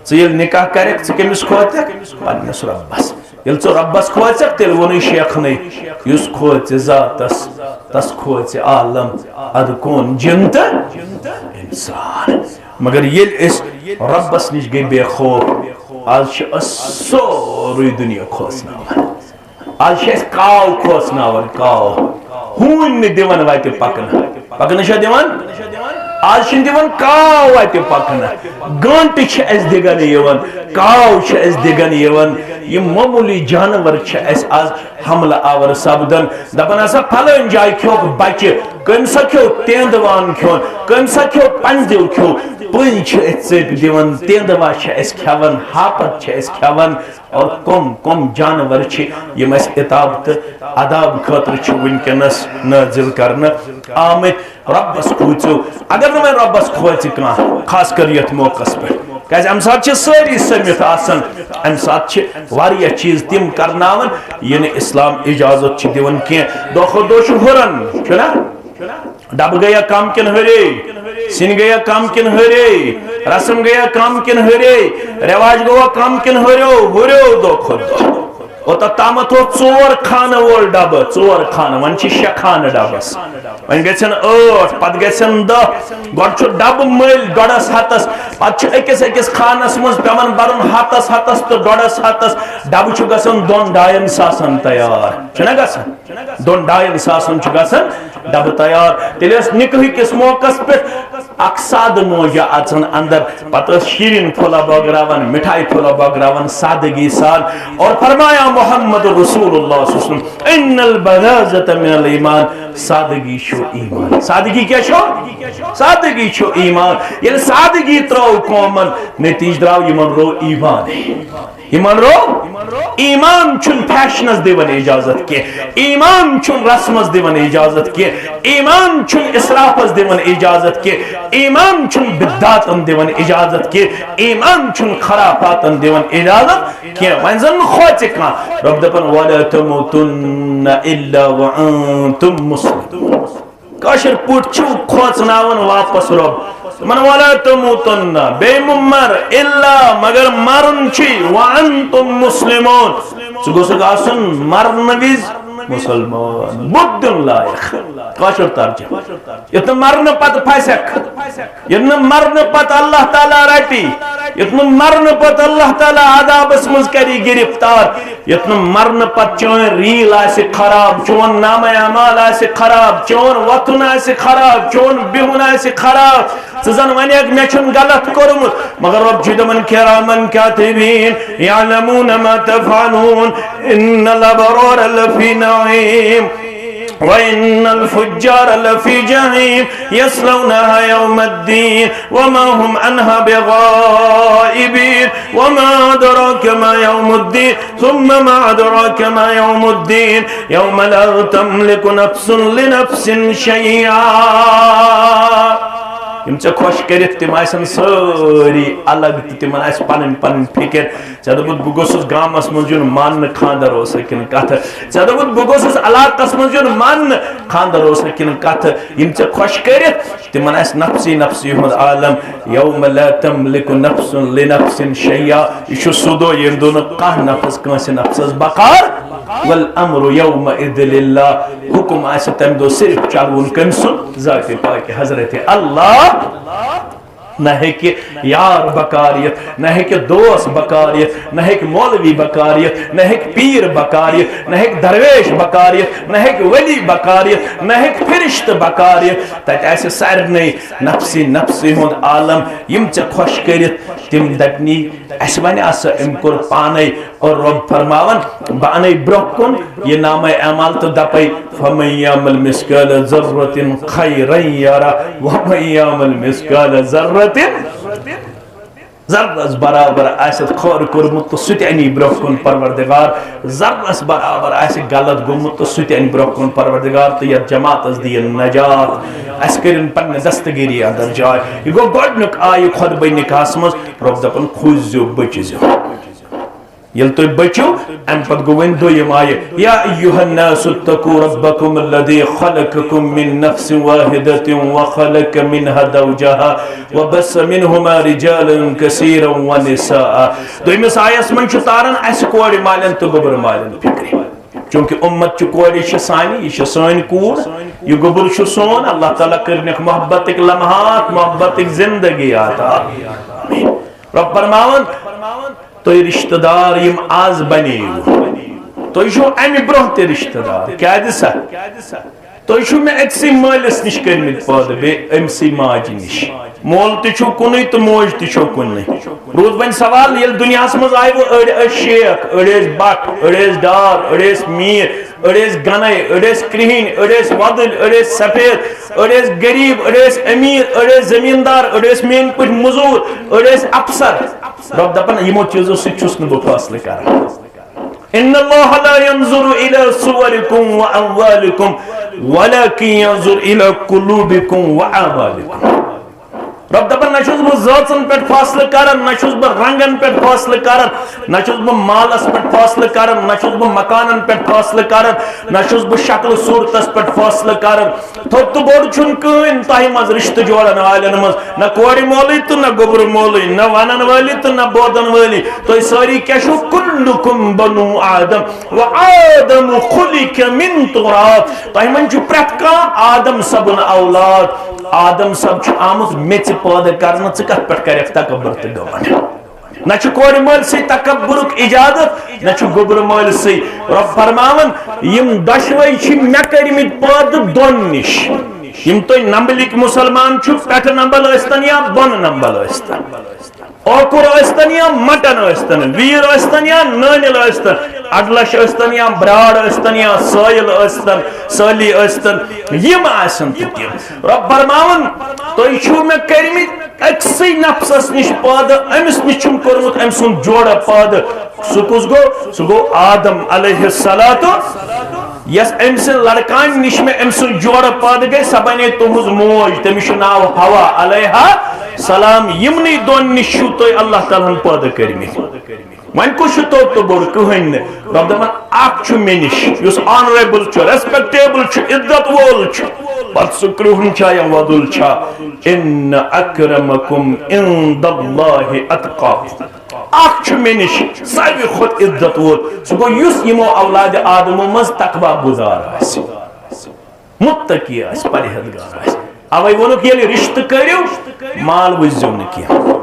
ژٕ ییٚلہِ نکاح کرکھ، ژٕ کٔمِس کھوژکھ؟ پننِس رۄبس۔ ییٚلہِ ژٕ رۄبس کھوژکھ، تیٚلہِ ووٚنُے شیخنٕے، یُس کھوژِ ذاتس، تس کھوژِ عالم، ادٕ کون جن تہٕ انسان۔ مگر ییٚلہِ أسۍ رۄبس نِش گٔے بے خوف، آز چھِ أسۍ سورُے دُنیا کھوژناوان۔ آز چھِ اَسہِ کاو کھوژناوان، کاو۔ ہوٗنۍ نہٕ دِوان وَتہِ پَکنہٕ۔ پَکنہٕ چھا دِوان؟ آز چھِنہٕ دِوان کاو وَتہِ پَکنہٕ۔ گٲنٛٹہٕ چھِ اَسہِ دِگَن یِوان، کاو چھِ اَسہِ دِگَن یِوان۔ یِم معموٗلی جانوَر چھِ اَسہِ آز حملہٕ آوَر سَپدان۔ دَپان ہسا، پھلٲنۍ جایہِ کھیوٚکھ بَچہِ، کٔمۍ سا کھیوٚو تیندوان کھیوٚن، کٔمۍ سا کھیوٚو پنٛزیو کھیوٚو۔ پٔنٛزۍ چھِ أسۍ ژٔپۍ دِوان، تیندوا چھِ أسۍ کھٮ۪وان، ہاپت چھِ أسۍ کھٮ۪وان۔ اور کم کم جانور چھِ یِم اَسہِ عتاب تہٕ عذاب خٲطرٕ چھِ وٕنکیٚنَس نٲزِل کرنہٕ آمٕتۍ۔ رۄبَس کھوٗژِو۔ اگر نہٕ وۄنۍ رۄبَس کھوژِ کانٛہہ، خاص کر یَتھ موقعَس پٮ۪ٹھ، کیٛازِ اَمہِ ساتہٕ چھِ سٲری سٔمِتھ آسان، اَمہِ ساتہٕ چھِ واریاہ چیٖز تِم کرناوان یہِ نہٕ اِسلام اِجازت چھِ دِوان کینٛہہ۔ دۄہ کھۄتہٕ دۄہ چھُ ہُران، چھُنہ؟ ڈبہٕ گٔیا کم کِنہٕ ہُرے؟ سِنۍ گٔیا کم کِنہٕ ہُرے؟ رسم گٔیا کم کِنہٕ ہُرے؟ رٮ۪واج گوٚوا کم کِنہٕ ہُریو؟ ہُریو دۄہ کھۄتہٕ دۄہ۔ اوٚتتھ تامَتھ اوس ژور خانہٕ وول ڈبہٕ، ژور خانہٕ، وۄنۍ چھِ شےٚ خانہٕ ڈبس۔ وۄنۍ گژھن ٲٹھ، پتہٕ گژھن دَہ۔ گۄڈٕ چھُ ڈبہٕ مٔلۍ ڈۄڈس ہتس، پتہٕ چھُ أکِس أکِس خانس منٛز پٮ۪وان برُن ہتس ہتس تہٕ ڈۄڈس ہتس۔ ڈبہٕ چھُ گژھان دۄن ڈاین ساسن تیار، چھُنہ گژھان؟ دۄن ڈاین ساسن چھُ گژھان ڈبہٕ تیار۔ تیٚلہِ ٲس نکاح کِس موقعس پٮ۪ٹھ اکھ سادٕ موجہ اژان اندر، پتہٕ ٲس شیرین پھوٚلہ بٲگراوان، مٹھاے پھوٚلہ بٲگراوان سادگی سان۔ اور فرمایا محمد رسول اللہ صلی اللہ علیہ وسلم، ان البذاذۃ من الایمان، سادگی چھُ ایمان۔ سادگی کیٛاہ چھُ؟ سادگی چھُ ایمان۔ ییٚلہِ سادگی ترٲو قومن، نتیجہ درٛاو یِمن رو ایمان۔ ایمان رو، ایمان چھُنہٕ فیشنس دِوان اجازت کینٛہہ، ایمان چھُنہٕ رسمس دِوان اجازت کینٛہہ، ایمان چھُنہٕ اسرافس دِوان اجازت کینٛہہ، ایمان چھُنہٕ بدعاتن دِوان اجازت کینٛہہ، ایمان چھُنہٕ خرافاتن دِوان اجازت کینٛہہ۔ وۄنۍ زن نہٕ کھوژِ کانٛہہ۔ رۄب دپان، "ولا تموتن الا وانتم مسلمون۔" کٲشِر پٲٹھۍ چھِو کھوژناوان واپس رۄب۔ تِمن، "ولا تموتن"، بیٚیہِ مہٕ مر، "الا"، مگر مرُن چھُے، "وانتم مسلمون"۔ ژٕ گوٚژھکھ آسُن مرنہٕ وِزِ مسلمان، بُتھ دیُن لایق۔ کٲشُر ترجمہٕ۔ یُتھ نہٕ مرنہٕ پتہٕ پھسکھ، یُتھ نہٕ مرنہٕ پتہٕ اللہ تعالیٰ رٹی، یُتھ نہٕ مرنہٕ پتہٕ اللہ تعالیٰ عذابس منٛز کری گرفتار، یتھ نہٕ مرنہٕ پتہٕ چٲنۍ ریل آسہِ خراب، چون نامہ اعمال آسہِ خراب، چون وۄتھُن آسہِ خراب، چون بِہُن آسہِ خراب۔ ژٕ زن ونکھ، "مےٚ چھُنہٕ غلط کوٚرمُت"، مگر رۄب چھُ دپان، "کرامن کاتبین یعلمون ما تفعلون، ان الابرار لفی نعیم، وان الفجار لفی جحیم، یصلونها یوم الدین، وما هم عنها بغائبین، وما ادراک ما یوم الدین۔" ثم ما ادراک ما یوم الدین، یوم لا تملک نفس لنفس شیئا۔ یِم ژےٚ خۄش کٔرِتھ، تِم آسن سٲری الگ تہٕ تِمن آسہِ پنٕنۍ پنٕنۍ فِکر۔ ژےٚ دوٚپُتھ، "بہٕ گوٚژھُس گامس منٛز یُن ماننہٕ، خانٛدر اوسا کِنہٕ کتھٕ؟" ژےٚ دوٚپُتھ، "بہٕ گوٚژھُس علاقس منٛز یُن ماننہٕ، خانٛدر اوسا کِنہٕ کتھٕ؟" یِم ژےٚ خۄش کٔرِتھ، تِمن آسہِ نفسی نفسی ہُنٛد عالم۔ یوم لا تملک نفس لنفس شیئا، یہِ چھُ سُہ دۄہ، ییٚمہِ دۄہ نہٕ کانٛہہ نفس کٲنٛسہِ نفسس بکار۔ والامر یومئذ للہ، حکم آسہِ تمہِ دۄہ صرف چلوُن کٔمۍ سُنٛد؟ ذاتِ پاکہِ حضرت اللہ۔ نہ ہیٚکہِ یار بکار یِتھ، نہ ہیٚکہِ دوست بکار یِتھ، نہ ہیٚکہِ مولوی بکار یِتھ، نہ ہیٚکہِ پیٖر بکار یِتھ، نہ ہیٚکہِ درویش بکار یِتھ، نہ ہیٚکہِ ولی بکار یِتھ، نہ ہیٚکہِ فرشتہٕ بکار یِتھ۔ تتہِ آسہِ سارنٕے نفسی نفسی ہُنٛد عالم۔ یِم ژےٚ خۄش کٔرِتھ، تِم دپنی، "اسہِ ونہِ آسہٕ، أمۍ کوٚر پانے۔" اور رۄب فرماوان، بہٕ انَے برونٛہہ کُن یہِ نامہ اعمال تہٕ دپَے، "فمن یعمل مثقال ذرة خیرا یرہ، ومن یعمل مثقال ذرة"۔ ذرس برابر آسہِ خٲر کوٚرمُت تہٕ سُہ تہِ اَنی برونٛہہ کُن پروردگار، ذرس برابر آسہِ غلط گوٚمُت تہٕ سُہ تہِ اَنہِ برونٛہہ کُن پروردگار، تہٕ یتھ جماعتس دِیِن نجات۔ اسہِ کٔرِن پننہِ دستگیری اندر جاے۔ یہِ گوٚو گۄڈٕنیُک آیہِ خطبہ نکاحس منٛز، رۄب دپان، کھوٗژزیو، بٔچزیو۔ ییٚلہِ تُہۍ بٔچِو، امہِ پتہٕ گوٚو وۄنۍ دوٚیِم آیہِ، یا ایھا الناس اتقوا ربکم الذی خلقکم من نفس واحدة وخلق منها زوجها وبث منهما رجالا کثیرا ونساء۔ دوٚیمِس آیس منٛز چھُ تاران اسہِ کورِ مالٮ۪ن تہٕ گوٚبرٕ مالٮ۪ن فکرِ۔ چونکہ امت چہِ کورِ چھِ سانہِ، یہِ چھِ سٲنۍ کوٗر، یہِ گوٚبُر چھُ سون۔ اللہ تعالیٰ کٔرِنَکھ محبتٕکۍ لمحات، محبتٕکۍ زندگی عطا۔ رۄب فرماوان، تُہۍ رشتہٕ دار یِم آز بنییو، تُہۍ چھِو امہِ برونٛہہ تہِ رشتہٕ دار۔ کیازِ سا؟ تُہۍ چھِو مےٚ أکسٕے مٲلِس نِش کٔرمٕتۍ پٲدٕ، بیٚیہِ أمسٕے ماجہِ نِش۔ مول تہِ چھُو کُنُے تہٕ موج تہِ چھو کُنُے۔ روٗد وۄنۍ سوال، ییٚلہِ دُنیاہَس منٛز آیہِ وۄنۍ، أڑۍ ٲسۍ شیخ، أڑۍ ٲسۍ بٹ، أڑۍ ٲسۍ ڈار، أڑۍ ٲسۍ میٖر، أڑۍ ٲسۍ گنے، أڑۍ ٲسۍ کرٛہِنۍ، أڑۍ ٲسۍ وۄدٕلۍ، أڑۍ ٲسۍ سفید، أڑۍ ٲسۍ غریٖب، أڑۍ ٲسۍ أمیٖر، أڑۍ ٲسۍ زٔمیٖندار، أڑۍ ٲسۍ میٛٲنۍ پٲٹھۍ مٔزوٗر، أڑۍ ٲسۍ افسر۔ رۄب دَپان، یِمو چیٖزو سۭتۍ چھُس نہٕ بہٕ فٲصلہٕ کران۔ ان اللہ لا ينظر الى صورکم واموالکم ولكن ينظر الى قلوبکم واعمالکم۔ رۄب دَپان، نہ چھُس بہٕ زٲژَن پٮ۪ٹھ فٲصلہٕ کران، نہ چھُس بہٕ رنگن پٮ۪ٹھ فٲصلہٕ کران، نہ چھُس بہٕ مالَس پٮ۪ٹھ فٲصلہٕ کران، نہ چھُس بہٕ مکانن پٮ۪ٹھ فٲصلہٕ کران، نہ چھُس بہٕ شکلہٕ صوٗرتَس پٮ۪ٹھ فٲصلہٕ کران۔ تھوٚد تہٕ بوٚڑ چھُنہٕ کٕہٕنۍ تۄہہِ منٛز رشتہٕ جوڑن والٮ۪ن منٛز، نہ کورِ مولٕے تہٕ نہ گوٚبرٕ مولٕے، نہ وَنن وٲلی تہٕ نہ بوزن وٲلی۔ تُہۍ سٲری کیٛاہ چھِو؟ کلکم بنو آدم، وآدم خلق من تراب۔ تۄہہِ منٛز چھُ پرٛٮ۪تھ کانٛہہ آدم صٲبُن اولاد۔ آدم صٲب چھُ آمُت میٚژِ پٲدٕ کرنہٕ، ژٕ کتھ پٮ۪ٹھ کرکھ تکبر تہٕ گھمنڈ؟ نہ چھُ کورِ مٲلۍ سۭتۍ تکبرُک اجازت، نہ چھُ گوٚبرٕ مٲلۍ سۭتۍ۔ رۄب فرماوان، یِم دۄشوے چھِ مےٚ کٔرمٕتۍ پٲدٕ دۄن نِش۔ یِم تُہۍ نمبلٕکۍ مُسلمان چھِو، پٮ۪ٹھٕ نمبل ٲسۍتن یا بۄنہٕ نمبل ٲسۍتن، اوکُر ٲسۍتن یا مٹن ٲسۍتن، ویٖر ٲسۍتن یا نٲنِل ٲسۍتن، اڈلش ٲسۍتن یا براڑ ٲسۍتن یا سٲیِل ٲسۍتن، سٲلی ٲسۍتن، یِم آسن تہٕ تِم۔ رۄب فرماوان، تُہۍ چھِو مےٚ کٔرمٕتۍ أکسٕے نفسس نِش پٲدٕ، أمِس نِش چھُم کوٚرمُت أمۍ سُنٛد جوڑہ پٲدٕ۔ سُہ کُس گوٚو؟ سُہ گوٚو آدم علیہ الصلوۃ، یس أمۍ سٕنٛدِ لڑکانہِ نِش مےٚ أمۍ سٕنٛز جوڑٕ پٲدٕ گٔے، سۄ بنے تُہٕنٛز موج۔ تٔمِس چھُ ناو حوا علیہ السلام۔ یِمنٕے دۄن نِش چھِو تُہۍ اللہ تعالیٰ ہن پٲدٕ کٔرمٕتۍ۔ وۄنۍ کُس چھُ توٚت تہٕ بوٚڑ؟ کٕہٕنۍ نہٕ۔ رۄب دَپان، اکھ چھُ مےٚ نِش، یُس آنریبل چھُ، ریسپیکٹیبل چھُ، عزت وول چھُ، پتہٕ سُہ کرٛہُن چھا یا وۄدُل چھا؟ ان اکرمکم عند اللہ اتقاکم۔ اکھ چھُ مےٚ نِش ساروی کھۄتہٕ عزت وول، سُہ گوٚو یُس یِمو اولادِ آدمو منٛز تقوی گُزار آسہِ، متقی آسہِ، پرہیزگار آسہِ۔ اوے ووٚنُکھ، ییٚلہِ رشتہٕ کٔرِو، مال وٕچھزیو نہٕ کینٛہہ۔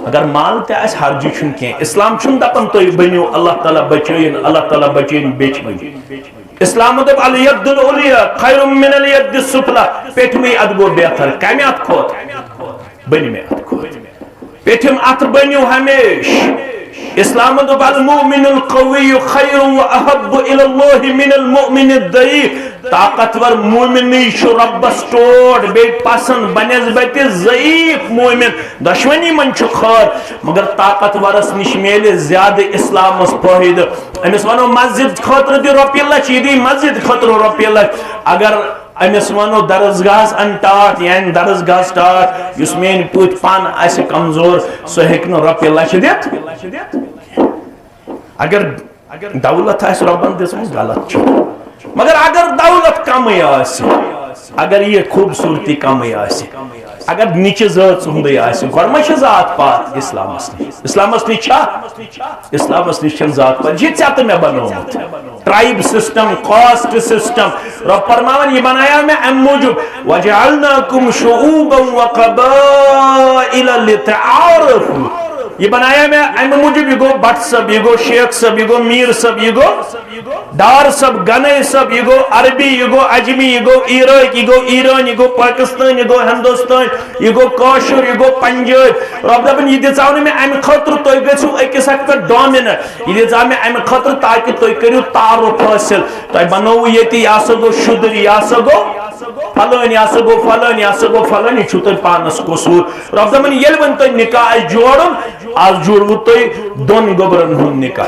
اگر مال تہِ آسہِ، حرجہِ چھُنہٕ کینٛہہ۔ اسلام چھُنہٕ دپان تُہۍ بٔنِو، اللہ تعالیٰ بچٲیِن، اللہ تعالیٰ بچٲیِن بیٚچھِ بٔنِو۔ اسلام دوٚپ، الیدُ العلیٰ خیر من الیدِ السفلیٰ، پیٚٹھمٕے اتھٕ گوٚو بہتر۔ کمہِ اتھٕ کھۄتہٕ؟ بٔنمہِ اتھٕ کھۄتہٕ۔ پیٚٹھِم اتھٕ بٔنِو ہمیشہٕ۔ اسلام دوٚپ، المؤمن القوی خیر و احب الی اللہ من المؤمن الضعیف۔ طاقتور مومنٕے چھُ رۄبس ٹوٹھ بیٚیہِ پسند بنسبت ضعیف مومن۔ دۄشوٕنی منٛز چھُ خٲر، مگر طاقتورس نِش میلہِ زیادٕ اسلامس فٲیدٕ۔ أمِس ونو، مسجد خٲطرٕ دِ رۄپیہِ لچھ، یہِ دی مسجد خٲطرٕ رۄپیہِ لچھ۔ اگر أمِس ونو، درسگاہس ان ٹاٹھ، یعنی درسگاہس ٹاٹھ، یُس میٲنۍ پوٗتۍ پانہٕ آسہِ کمزور، سُہ ہیٚکہِ نہٕ رۄپیہِ لچھ دِتھ۔ اگر دولت آسہِ رۄبن دِژمٕژ، غلط چھُ۔ مگر اگر دولت کمٕے آسہِ، اگر یہِ خوٗبصوٗرتی کمٕے آسہِ، اگر نِچہِ زٲژ ہُنٛدُے آسہِ، گۄڈٕ ما چھِ ذات پات اسلامس نِش؟ اسلامس نِش چھا؟ اسلامس نِش چھَنہٕ ذات پات۔ یہِ ژےٚ تہٕ مےٚ بنوومُت۔ Tribe system, caste system. رب فرماوان، یہِ بنایا مےٚ امہِ موٗجوٗب، وجعلناکم شعوبا وقبائل لتعارفوا۔ یہِ بنایا مےٚ امہِ موٗجوٗب، یہِ گوٚو بٹ صٲب، یہِ گوٚو شیخ صٲب، یہِ گوٚو میٖر صٲب، یہِ گوٚو ڈار صٲب، گنٲے صٲب، یہِ گوٚو عربی، یہِ گوٚو عجمی، یہِ گوٚو عراق، یہِ گوٚو ایران، یہِ گوٚو پاکستان، یہِ گوٚو ہندوستان، یہِ گوٚو کٲشُر، یہِ گوٚو پنجٲبۍ۔ رب دپان، یہِ دِژاو نہٕ مےٚ امہِ خٲطرٕ تُہۍ گٔژھِو أکِس اکھ پٮ۪ٹھ ڈومیننٹ، یہِ دِژاو مےٚ امہِ خٲطرٕ تاکہِ تُہۍ کٔرِو تعارُف حٲصِل۔ تۄہہِ بنووُ ییٚتہِ، یہِ ہسا گوٚو شُدٕر، یہِ ہسا گوٚو فلٲنۍ، یہِ ہسا گوٚو فلٲنۍ، یہِ ہسا گوٚو فلٲنۍ، یہِ چھُو تۄہہِ پانس قصوٗر۔ رب دپان، ییٚلہِ وۄنۍ تۄہہِ نکاح آسہِ جوڑُن، از جوڑوٕ تۄہہِ دۄن گوٚبرن ہُنٛد نکاح،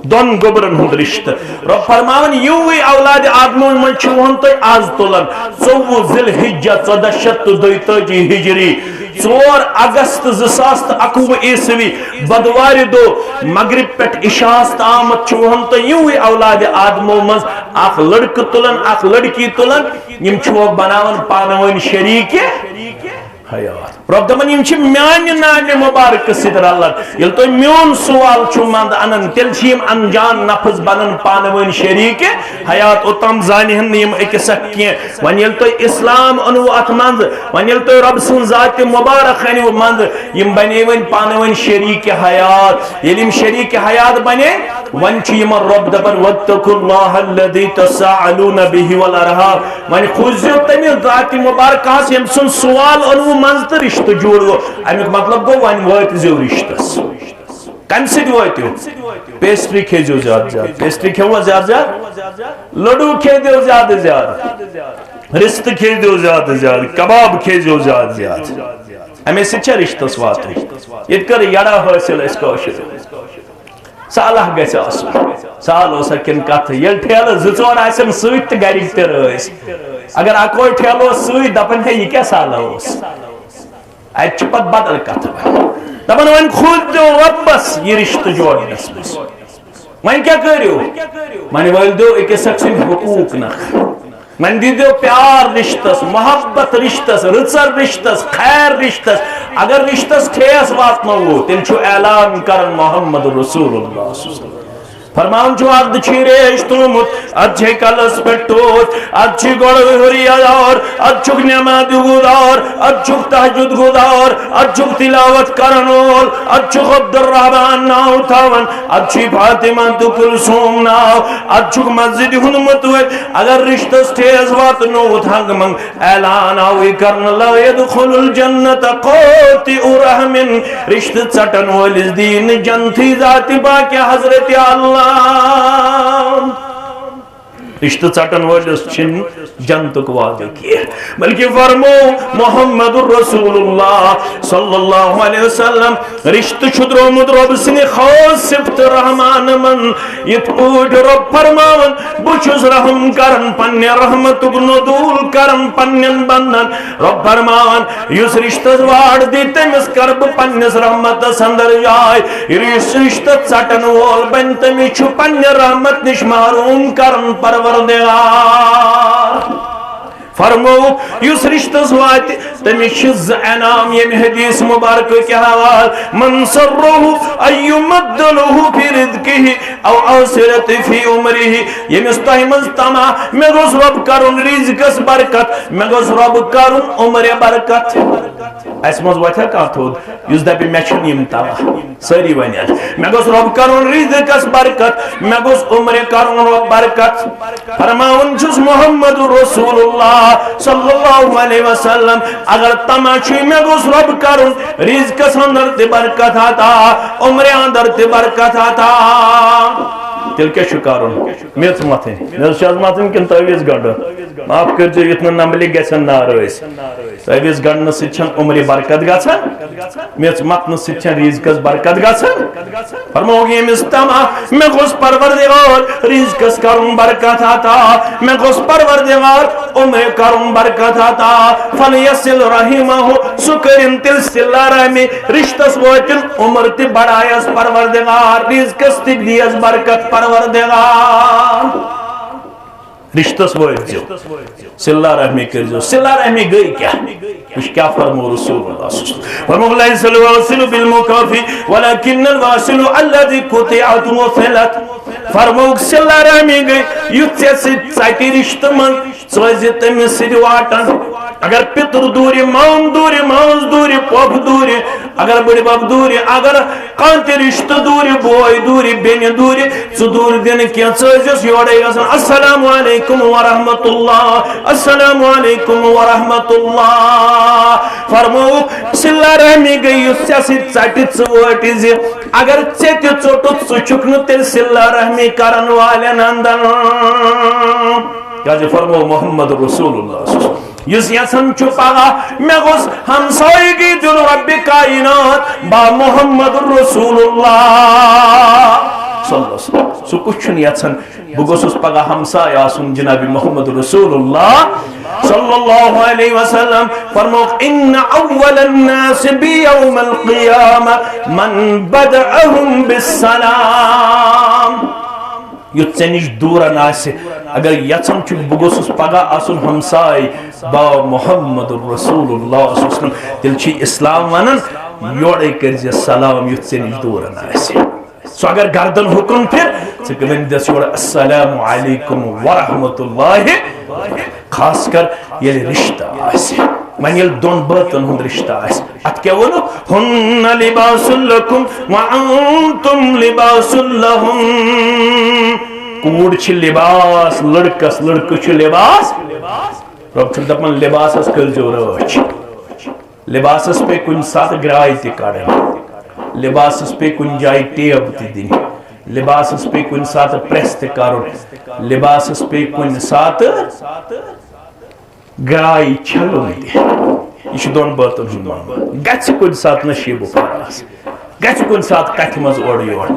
دۄن گوٚبرن ہُنٛد رشتہٕ۔ رب فرماوان، یِوٕے اولادِ آدمو منٛز چھُ وۄنۍ تۄہہِ از تُلان، ژوٚوُہ ذی الحجہ، ژۄدہ شیٚتھ تہٕ دۄیتٲجی ہجری، ژور اگست زٕ ساس تہٕ اَکوُہ عیسوی، بدوارِ دۄہ مغرب پٮ۪ٹھ عشاءس تامتھ چھُ وۄنۍ تۄہہِ یِوٕے اولادِ آدمو منٛز اکھ لڑکہٕ تُلان، اکھ لڑکی تُلان، یِم چھِو بناوان پانہٕ ؤنۍ شریٖکہِ حیات۔ رب دپان، یِم چھِ میانہِ نامہِ مبارکہٕ سۭتۍ رلان۔ ییٚلہِ تۄہہِ میون سوال چھُ منٛزٕ انان، تیٚلہِ چھِ یِم انجان نفس بنان پانہٕ ؤنۍ شریٖکہِ حیات۔ اوٚتام زانہِ ہن نہٕ یِم أکِس اکھ کینٛہہ۔ وۄنۍ ییٚلہِ تۄہہِ اسلام اوٚنوُ اتھ منٛزٕ، وۄنۍ ییٚلہِ تۄہہِ رب سٕنٛز ذاتِ مبارک أنِو منٛزٕ، یِم بنے وۄنۍ پانہٕ ؤنۍ شریٖکہِ حیات۔ ییٚلہِ یِم شریٖکہِ حیات بنے، وۄنۍ چھُ یِمن رب دپان، واتقوا اللہ الذی تساءلون بہ والارحام۔ وۄنۍ کھوٗژزیو تٔمِس ذاتِ مبارکہس، ییٚمۍ سُنٛد سوال اوٚنوُ منٛزٕ تہٕ رشتہٕ جوڑوُ۔ امیُک مطلب گوٚو، وۄنۍ وٲتۍزیو رشتس۔ کمہِ سۭتۍ وٲتِو؟ پیسٹری کھیزیو زیادٕ زیادٕ۔ پیسٹری کھیوٕ زیادٕ زیادٕ؟ لڈو کھیزیو زیادٕ زیادٕ۔ رستہٕ کھیزیو زیادٕ زیادٕ۔ کباب کھیزیو زیادٕ زیادٕ۔ امے سۭتۍ چھا رشتس واتُن؟ ییٚتہِ کٔر یڑا حٲصِل اَسہِ کٲشِر۔ سہلہ گژھِ آسُن۔ سہل اوسا کِنہٕ کتھٕ؟ ییٚلہِ ٹھیلہٕ زٕ ژور آسن سۭتۍ تہٕ گرِکۍ تہِ رٲسۍ۔ اگر اکوے ٹھیلہٕ اوس سۭتۍ، دپان ہے، یہِ کیٛاہ سہلہ اوس؟ اتہِ چھِ پتہٕ بدل کتھٕ۔ دپان وۄنۍ کھوٗژ دیو رۄبس یہِ رشتہٕ جوڑنس منٛز۔ وۄنۍ کیٛاہ کٔرِو؟ وۄنۍ وٲلۍ دیو أکِس اکھ سٕنٛدۍ حقوٗق نکھٕ۔ وۄنۍ دیٖزیو پیار رشتس، محبت رشتس، رٕژر رشتس، خیر رشتس۔ اگر رشتس ٹھیس واتنووُ، تیٚلہِ چھُ اعلان کران محمد رسول اللہ صلی اللہ علیہ وسلم۔ فرمان چھُ، اتھ چھِ ریش تھوٚومُت، اتھ چھِ کلس پٮ۪ٹھ ٹوٹھ، اتھ چھِ گۄڈٕ ہُرۍ یار، اتھ چھُکھ نماز گُزار، اتھ چھُکھ تہجد گُزار، اتھ چھُکھ تلاوت کرن وول، اتھ چھُکھ عبدالرحمان ناو تھاوان، اتھ چھُے فاطمہ تہٕ کلثوم ناو، اتھ چھُکھ مسجد ہُنٛد متوٲلۍ۔ اگر رشتس ٹھیس واتنووُتھ ہنٛگہٕ منٛگہٕ، اعلان آوٕے کرنہٕ، لا يدخل الجنة قاطع رحم، رشتہٕ ژٹن وٲلِس دِیہِ نہٕ جنتٕے ذاتِ پاکہِ حضرت اللہ۔ رشتہٕ ژٹن وٲلِس چھِنہٕ جنتُک وعدٕ کینٛہہ، بلکہِ فرموو محمد رسول اللہ صلی اللہ علیہ وسلم، رشتہٕ چھُ درٛامُت رۄب سٕنٛدِ خاص صفتہٕ رحمان منٛز۔ یِتھ پٲٹھۍ رۄب فرماوان، بہٕ چھُس رحم کران، پننہِ رحمتُک نزول کران پننٮ۪ن بندن۔ رۄب فرماوان، یُس رشتس واڑ دی، تٔمِس کر بہٕ پننِس رحمتس اندر جاے۔ یُس رشتہٕ ژٹن وول بنہِ، تٔمِس چھُ پننہِ رحمت نِش محروم کران پروردگار۔ فرموو، یُس رشتس واتہِ، تٔمِس چھِ زٕ انعام، ییٚمہِ حدیث مبارکہٕ کہِ حوالہٕ، من سرہ ان یمد لہ فی رزقہ او اثرت فی عمرہ، ییٚمِس تۄہہِ منٛز طمع، مےٚ گوٚژھ رۄب کرُن رزقس برکت، مےٚ گوٚژھ رۄب کرُن عمرِ برکت۔ اسہِ منٛز وۄتھیا کانٛہہ تھوٚد یُس دپہِ، مےٚ چھِنہٕ یِم طمع؟ سٲری ونن، مےٚ گوٚژھ رۄب کرُن رزقس برکت، مےٚ گوٚژھ عمرِ کرُن رۄب برکت۔ فرماوان چھُس محمد رسول اللہ صلی اللہ علیہ وسلم، اگر طمع چھُے، مےٚ گوٚژھ رۄب کرُن رزقس اندر تہِ برکت عطا، عمرِ اندر تہِ برکت عطا۔ تیٚلہِ کیٛاہ چھُ کرُن؟ میٚژ مَتھٕنۍ۔ میٚژ چھِ حظ مَتھٕنۍ کِنہٕ تعویٖذ گنٛڈُن؟ معاف کٔرۍزیو، یُتھ نہٕ نمبلہِ گژھن نعرٕ أسۍ۔ تعویٖذ گنٛڈنہٕ سۭتۍ چھَنہٕ عمرِ برکت گژھان، میٚژ مَتھنہٕ سۭتۍ چھَنہٕ رزقس برکت گژھان۔ فرمووُکھ، ییٚمِس طمع، مےٚ گوٚژھ پروردگار رزقس کرُن برکت عطا، مےٚ گوٚژھ پروردگار عمرِ کرُن برکت عطا۔ فلیصل رحمہ، سُہ کٔرِن تیٚلہِ صلہ رحمی، رشتس وٲتِن عمر تہِ بڑایس پروردگار، رزقس تہِ دیس برکت پروردگار۔ رشتس وٲتۍزیو، صلہ رحمی کٔرۍزیو۔ صلہ رحمی گٔے کیٛاہ؟ وٕچھ کیٛاہ فرموو رسول اللہ صلی اللہ علیہ وسلم۔ فرمووُکھ، لیس الواصل بالمکافئ ولکن الواصل الذی قطعت وصلت۔ فرمووُکھ، صلہ رحمی گٔے یُتھ ژےٚ سۭتۍ ژٹہِ رشتہٕ منٛز، ژٕ ٲسۍ زِ تٔمِس سۭتۍ واٹن۔ اگر پِتُر دوٗرِ، مام دوٗرِ، ماس دوٗرِ، پۄپھ دوٗرِ، اگر بٕڈِ بب دوٗرِ، اگر کانٛہہ تہِ رشتہٕ دوٗرِ، بوے دوٗرِ، بیٚنہِ دوٗرِ، ژٕ دوٗر دِنہٕ کینٛہہ، ژٕ ٲسۍزٮ۪س یورَے گژھان، السلام علیکم ورحمۃ اللہ، السلام علیکم ورحمۃ اللہ۔ فرمووُکھ، صلہ رحمی گٔے یُس ژےٚ سۭتۍ ژَٹہِ، ژٕ وٲٹہِ زِ۔ اگر ژےٚ تہِ ژوٚٹُتھ، ژٕ چھُکھ نہٕ تیٚلہِ صلہ رحمی کرن والٮ۪ن اندر۔ کیازِ فرموو محمد رسول اللہ صلی اللہ علیہ وسلم، یُس یژھان چھُ پگاہ مےٚ گوٚژھ ہمسایگی دیُن رۄبِ کائنات با محمد رسول اللہ صلی اللہ علیہ وسلم، سُہ کُس چھُنہٕ یژھان بہٕ گوٚژھُس پگاہ ہمسایہِ آسُن جناب محمد رسول اللہ صلی اللہ علیہ وسلم؟ فرمووُکھ، ان اول الناس بی یوم القیامہ من بدأہم بالسلام۔ یُتھ ژےٚ نِش دوٗرن آسہِ، اگر یژھان چھُکھ بہٕ گوٚژھُس پگاہ آسُن ہمساے با محمد رسول اللہ صلی اللہ علیہ وسلم، تیٚلہِ چھُ اسلام ونان، یورے کٔرۍ زِ سلام یُتھ ژےٚ نِش دوٗرن آسہِ۔ سُہ اگر گردن ہُکُن پھِر، ژٕ ؤنۍ دِس یورٕ السلام علیکم ورحمۃ اللہ۔ خاص کر ییٚلہِ رشتہٕ آسہِ، وۄنۍ ییٚلہِ دۄن بٲژن ہُنٛد رشتہٕ آسہِ، اتھ کیٛاہ ووٚنُکھ؟ ہن لباس لکم وانتم لباس لہن۔ کوٗر چھِ لباس لڑکس، لڑکہٕ چھُ لباس۔ رۄب چھُ دپان، لباسس کٔرۍزیو رٲچھ۔ لباسس پے کُنہِ ساتہٕ گراے تہِ کڑٕنۍ، لباسس پے کُنہِ جایہِ ٹیب تہِ دِنۍ، لباسس پے کُنہِ ساتہٕ پریس تہِ کرُن، لباسس پے کُنہِ ساتہٕ گراے چھلُن تہِ۔ یہِ چھُ دۄن بٲژن ہُنٛد معاملہٕ۔ گژھِ کُنہِ ساتہٕ نشیب و فراز، گژھِ کُنہِ ساتہٕ کتھِ منٛز اورٕ یور،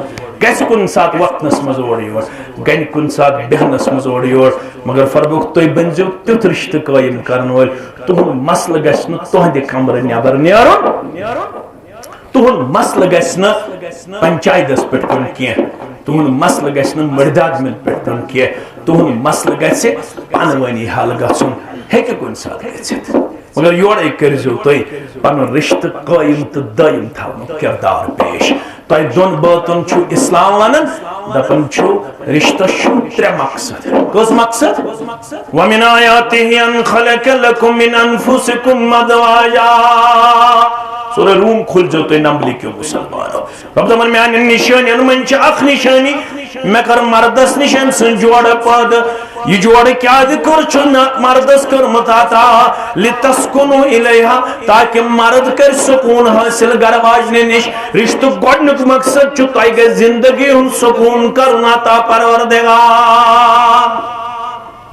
گژھِ کُنہِ ساتہٕ وۄتھنس منٛز اورٕ یور، گژھِ کُنہِ ساتہٕ بیہنس منٛز اورٕ یور، مگر فرمووُکھ، تُہۍ بٔنۍزیو تیُتھ رشتہٕ قٲیِم کرن وٲلۍ، تُہُنٛد مسلہٕ گژھِ نہٕ تُہنٛدِ کمرٕ نٮ۪بر نیرُن، تُہُنٛد مسلہٕ گژھِ نہٕ پنچایتس پٮ۪ٹھ پیوٚن کینٛہہ، تُہُنٛد مسلہٕ گژھِ نہٕ مٔردِ آدمین پٮ۪ٹھ پیوٚن کینٛہہ، تُہُنٛد مسلہٕ گژھِ پانہٕ وٲنی حل گژھُن، ہیٚکہِ کُنہِ ساتہٕ گٔژھِتھ۔ مگر یورے کٔرۍزیو تُہۍ پنُن رشتہٕ قٲیِم تہٕ دٲیِم تھاونُک کردار پیش۔ تۄہہِ دۄن بٲژن چھُو اسلام ونان، دپان چھُو رشتس چھُو ترٛےٚ مقصد۔ کٔژ مقصد؟ ومن آیاتہ ان خلق لکم من انفسکم ازواجا۔ سورہ روم کھولزیو تُہۍ نمبلہِ کیو مسلمانو۔ رب دپان، میانٮ۪ن نشٲنین منٛز چھِ اکھ نشٲنی، مےٚ کٔر مردس نِش أمۍ سٕنٛز جوڑٕ پٲدٕ۔ یہِ جوڑٕ کیازِ کٔر چھُ نہٕ مردس کٔرمٕژ عطا؟ لِتَسْكُنُوا إِلَيْهَا، تاکہِ مرد کرِ سکوٗن حٲصِل گرٕ واجنہِ نِش۔ رشتُک گۄڈنیُک مقصد چھُ تۄہہِ گژھِ زندگی ہُنٛد سکوٗن کرُن عطا پروردگار۔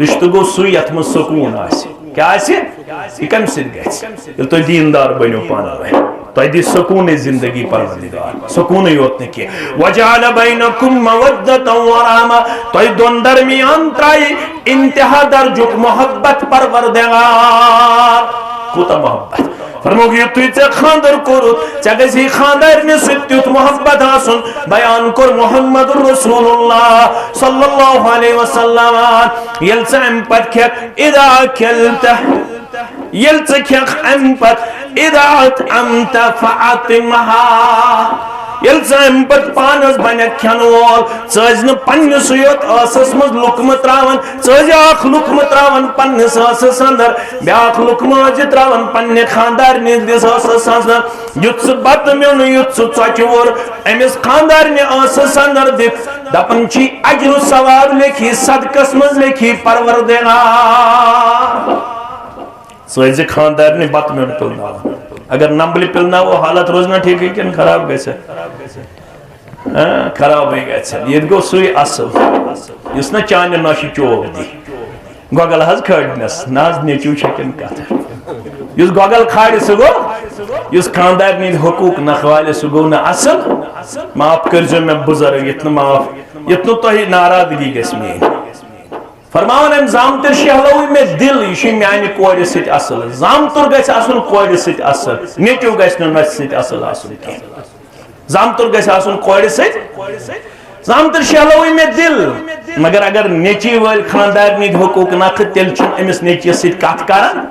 رشتہٕ گوٚو سُے یتھ منٛز سکوٗن آسہِ۔ کیٛاہ آسہِ؟ یہِ کمہِ سۭتۍ گژھِ؟ ییٚلہِ تُہۍ دیٖندار بٔنِو پانہٕ ؤنۍ، تۄہہِ دِیہِ سکوٗنٕے زندگی پروردگار، سکوٗنٕے یوت نہٕ کینٛہہ۔ وجعل بینکم مودۃ ورحمہ، تۄہہِ دۄن درمیان ترٛایہِ انتہا درجُک محبت پروردگار۔ کوٗتاہ محبت؟ فرمووُکھ، یُتھُے ژےٚ خانٛدر کوٚرُتھ، ژےٚ گژھی خانٛدارنہِ سۭتۍ تیُتھ محبت آسُن۔ بیان کوٚر محمد رسول اللہ صلی اللہ علیہ وسلم، ییٚلہِ ژٕ اَمہِ پتہٕ کھٮ۪کھ، اذا کلت، ییٚلہِ ژٕ کھٮ۪کھ اَمہِ پتہٕ، اذا اطعمت فاطعمها، ییٚلہِ ژٕ اَمہِ پتہٕ پانس بنکھ کھٮ۪نہٕ وول، ژٕ ٲسۍ نہٕ پننِسٕے یوت ٲسس منٛز لقمہٕ تراوان، ژٕ ٲسۍ اکھ لقمہٕ تراوان پننِس ٲسس اندر، بیاکھ لقمہٕ ٲسۍ تراوان پننہِ خاندارنہِ ہٕنٛدِس ٲسس اندر۔ یُتھ سُہ بتہٕ میوٚن، یُتھ سُہ ژۄچہِ ووٚر أمِس خاندارنہِ ٲسس اندر دِکھ، دپان چھی، اجر و ثواب لیکھی، صدقس منٛز لیکھی پروردگار۔ ژٕ ٲسۍ زِ خاندارنہِ بتہٕ میوٚن پِلناوان۔ اگر نمبلہِ پِلناوو، حالت روزِ نا ٹھیٖکٕے کِنہٕ خراب گژھِ؟ ہاں، خرابٕے گژھِ۔ ییٚتہِ گوٚو سُے اصل، یُس نہ چانہِ نۄشہِ چوب دی۔ گۄگل حظ کھٲلنس، نہ حظ نیٚچو چھےٚ کِنہٕ کتھ۔ یُس گۄگل کھالہِ، سُہ گوٚو، یُس خاندارنہِ ہٕنٛدۍ حقوٗق نکھوالہِ، سُہ گوٚو نہٕ اصل۔ معاف کٔرۍزیو مےٚ بُزرگ، یُتھ نہٕ معاف، یُتھ نہٕ تۄہہِ ناراضگی گژھِ میٛٲنۍ۔ فرماوان أمۍ، زامتٕرۍ شیہلوٕے مےٚ دِل، یہِ چھُ میانہِ کورِ سۭتۍ اصل۔ زامتُر گژھِ آسُن کورِ سۭتۍ اصل، نیٚچو گژھِ نہٕ نۄشہِ سۭتۍ اصل آسُن کینٛہہ۔ زامتُر گژھِ آسُن کورِ سۭتۍ۔ زامتٕرۍ شیہلوٕے مےٚ دِل، مگر اگر نیٚچی وٲلۍ خاندارنہِ ہٕنٛدۍ حقوٗق نکھٕ، تیٚلہِ چھُنہٕ أمِس نیٚچوِس سۭتۍ کتھ کران۔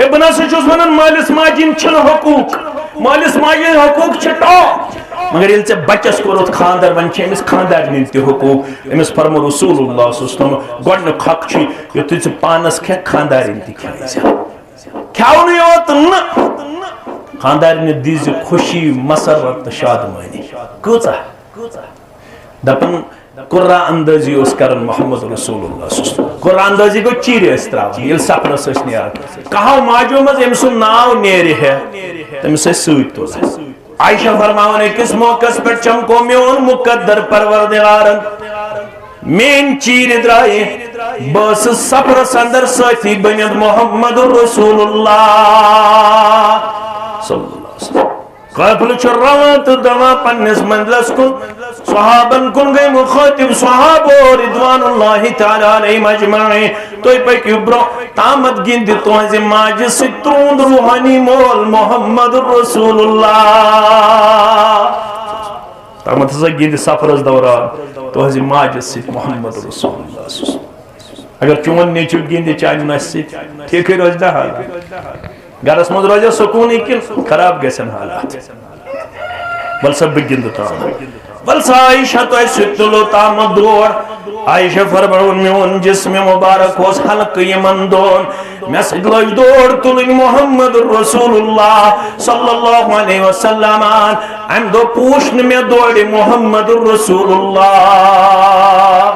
ہے، بہٕ نہ سا چھُس ونان مٲلِس ماجہِ ہٕنٛدۍ چھِنہٕ حقوٗق، مٲلِس ماجہِ ہٕنٛدۍ حقوٗق چھِ ٹاپ۔ مگر ییٚلہِ ژےٚ بچس کوٚرُتھ خاندر، وۄنۍ چھِ أمِس خاندارنہِ ہٕنٛدۍ تہِ حقوٗق۔ أمِس فرموو رسول اللہ صلی اللہ علیہ وسلم، گۄڈٕنیُک حق چھُ، یُتھُے ژٕ پانس کھٮ۪کھ، خاندارٮ۪ن تہِ کھیٲیزِ۔ کھیاونٕے یوت نہٕ، خاندارنہِ دیٖزِ خوشی، مسرت تہٕ شادمٲنی۔ کۭژاہ؟ دپان، قرا اندٲزی اوس کران محمد رسول اللہ صلی اللہ علیہ وسلم۔ قرا اندٲزی گوٚو چیٖرِ ٲسۍ تراوان، ییٚلہِ سفرس ٲسۍ نیران۔ کہو ماجو منٛز أمۍ سُنٛد ناو نیرِ ہے، تٔمِس ٲسۍ سۭتۍ تُلان۔ عائشہ فرماوان، أکِس موقعس پٮ۪ٹھ چمکو میون مقدر پروردگارن، میٲنۍ چیٖرِ درٛایہِ، بہٕ ٲسٕس سفرس اندر سۭتی بٔنِتھ محمد رسول اللہ صلی اللہ علیہ وسلم۔ قٲفلہٕ چھُ رَوان تہٕ دَوان پننِس منزلس کُن۔ صحابن کُن گٔے مُخٲطِب، صحابو رضوان اللہ تعالیٰ علیہم اجمعین۔ تُہۍ پٔکِو برونٛہہ، تامَتھ گِنٛدِ تُہنزِ ماجہِ سۭتۍ تُہُنٛد روحٲنی مول محمد رسول اللہ۔ تامَتھ ہسا گِنٛدِ سفرس دوران تُہنزِ ماجہِ سۭتۍ محمد رسول اللہ۔ اگر چون نیٚچو گِنٛدِ چانہِ نۄشہِ سۭتۍ، ٹھیٖکھٕے روزِ نہ حالات؟ گرس منٛز روزِ سکوٗنٕے کِنہٕ خراب گژھن حالات؟ ول سا بہٕ گِنٛدٕ تام۔ ول سا عائشہ، تۄہہِ سۭتۍ تُلو تامَتھ دور۔ عائشہ فرماوُن، میون جسم مبارک اوس ہلکہٕ یِمن دۄن۔ مےٚ سۭتۍ لٔج دور تُلٕنۍ محمد رسول اللہ صلی اللہ علیہ وسلم۔ امہِ دۄہ پوٗچھ نہٕ مےٚ دورِ محمد رسول اللہ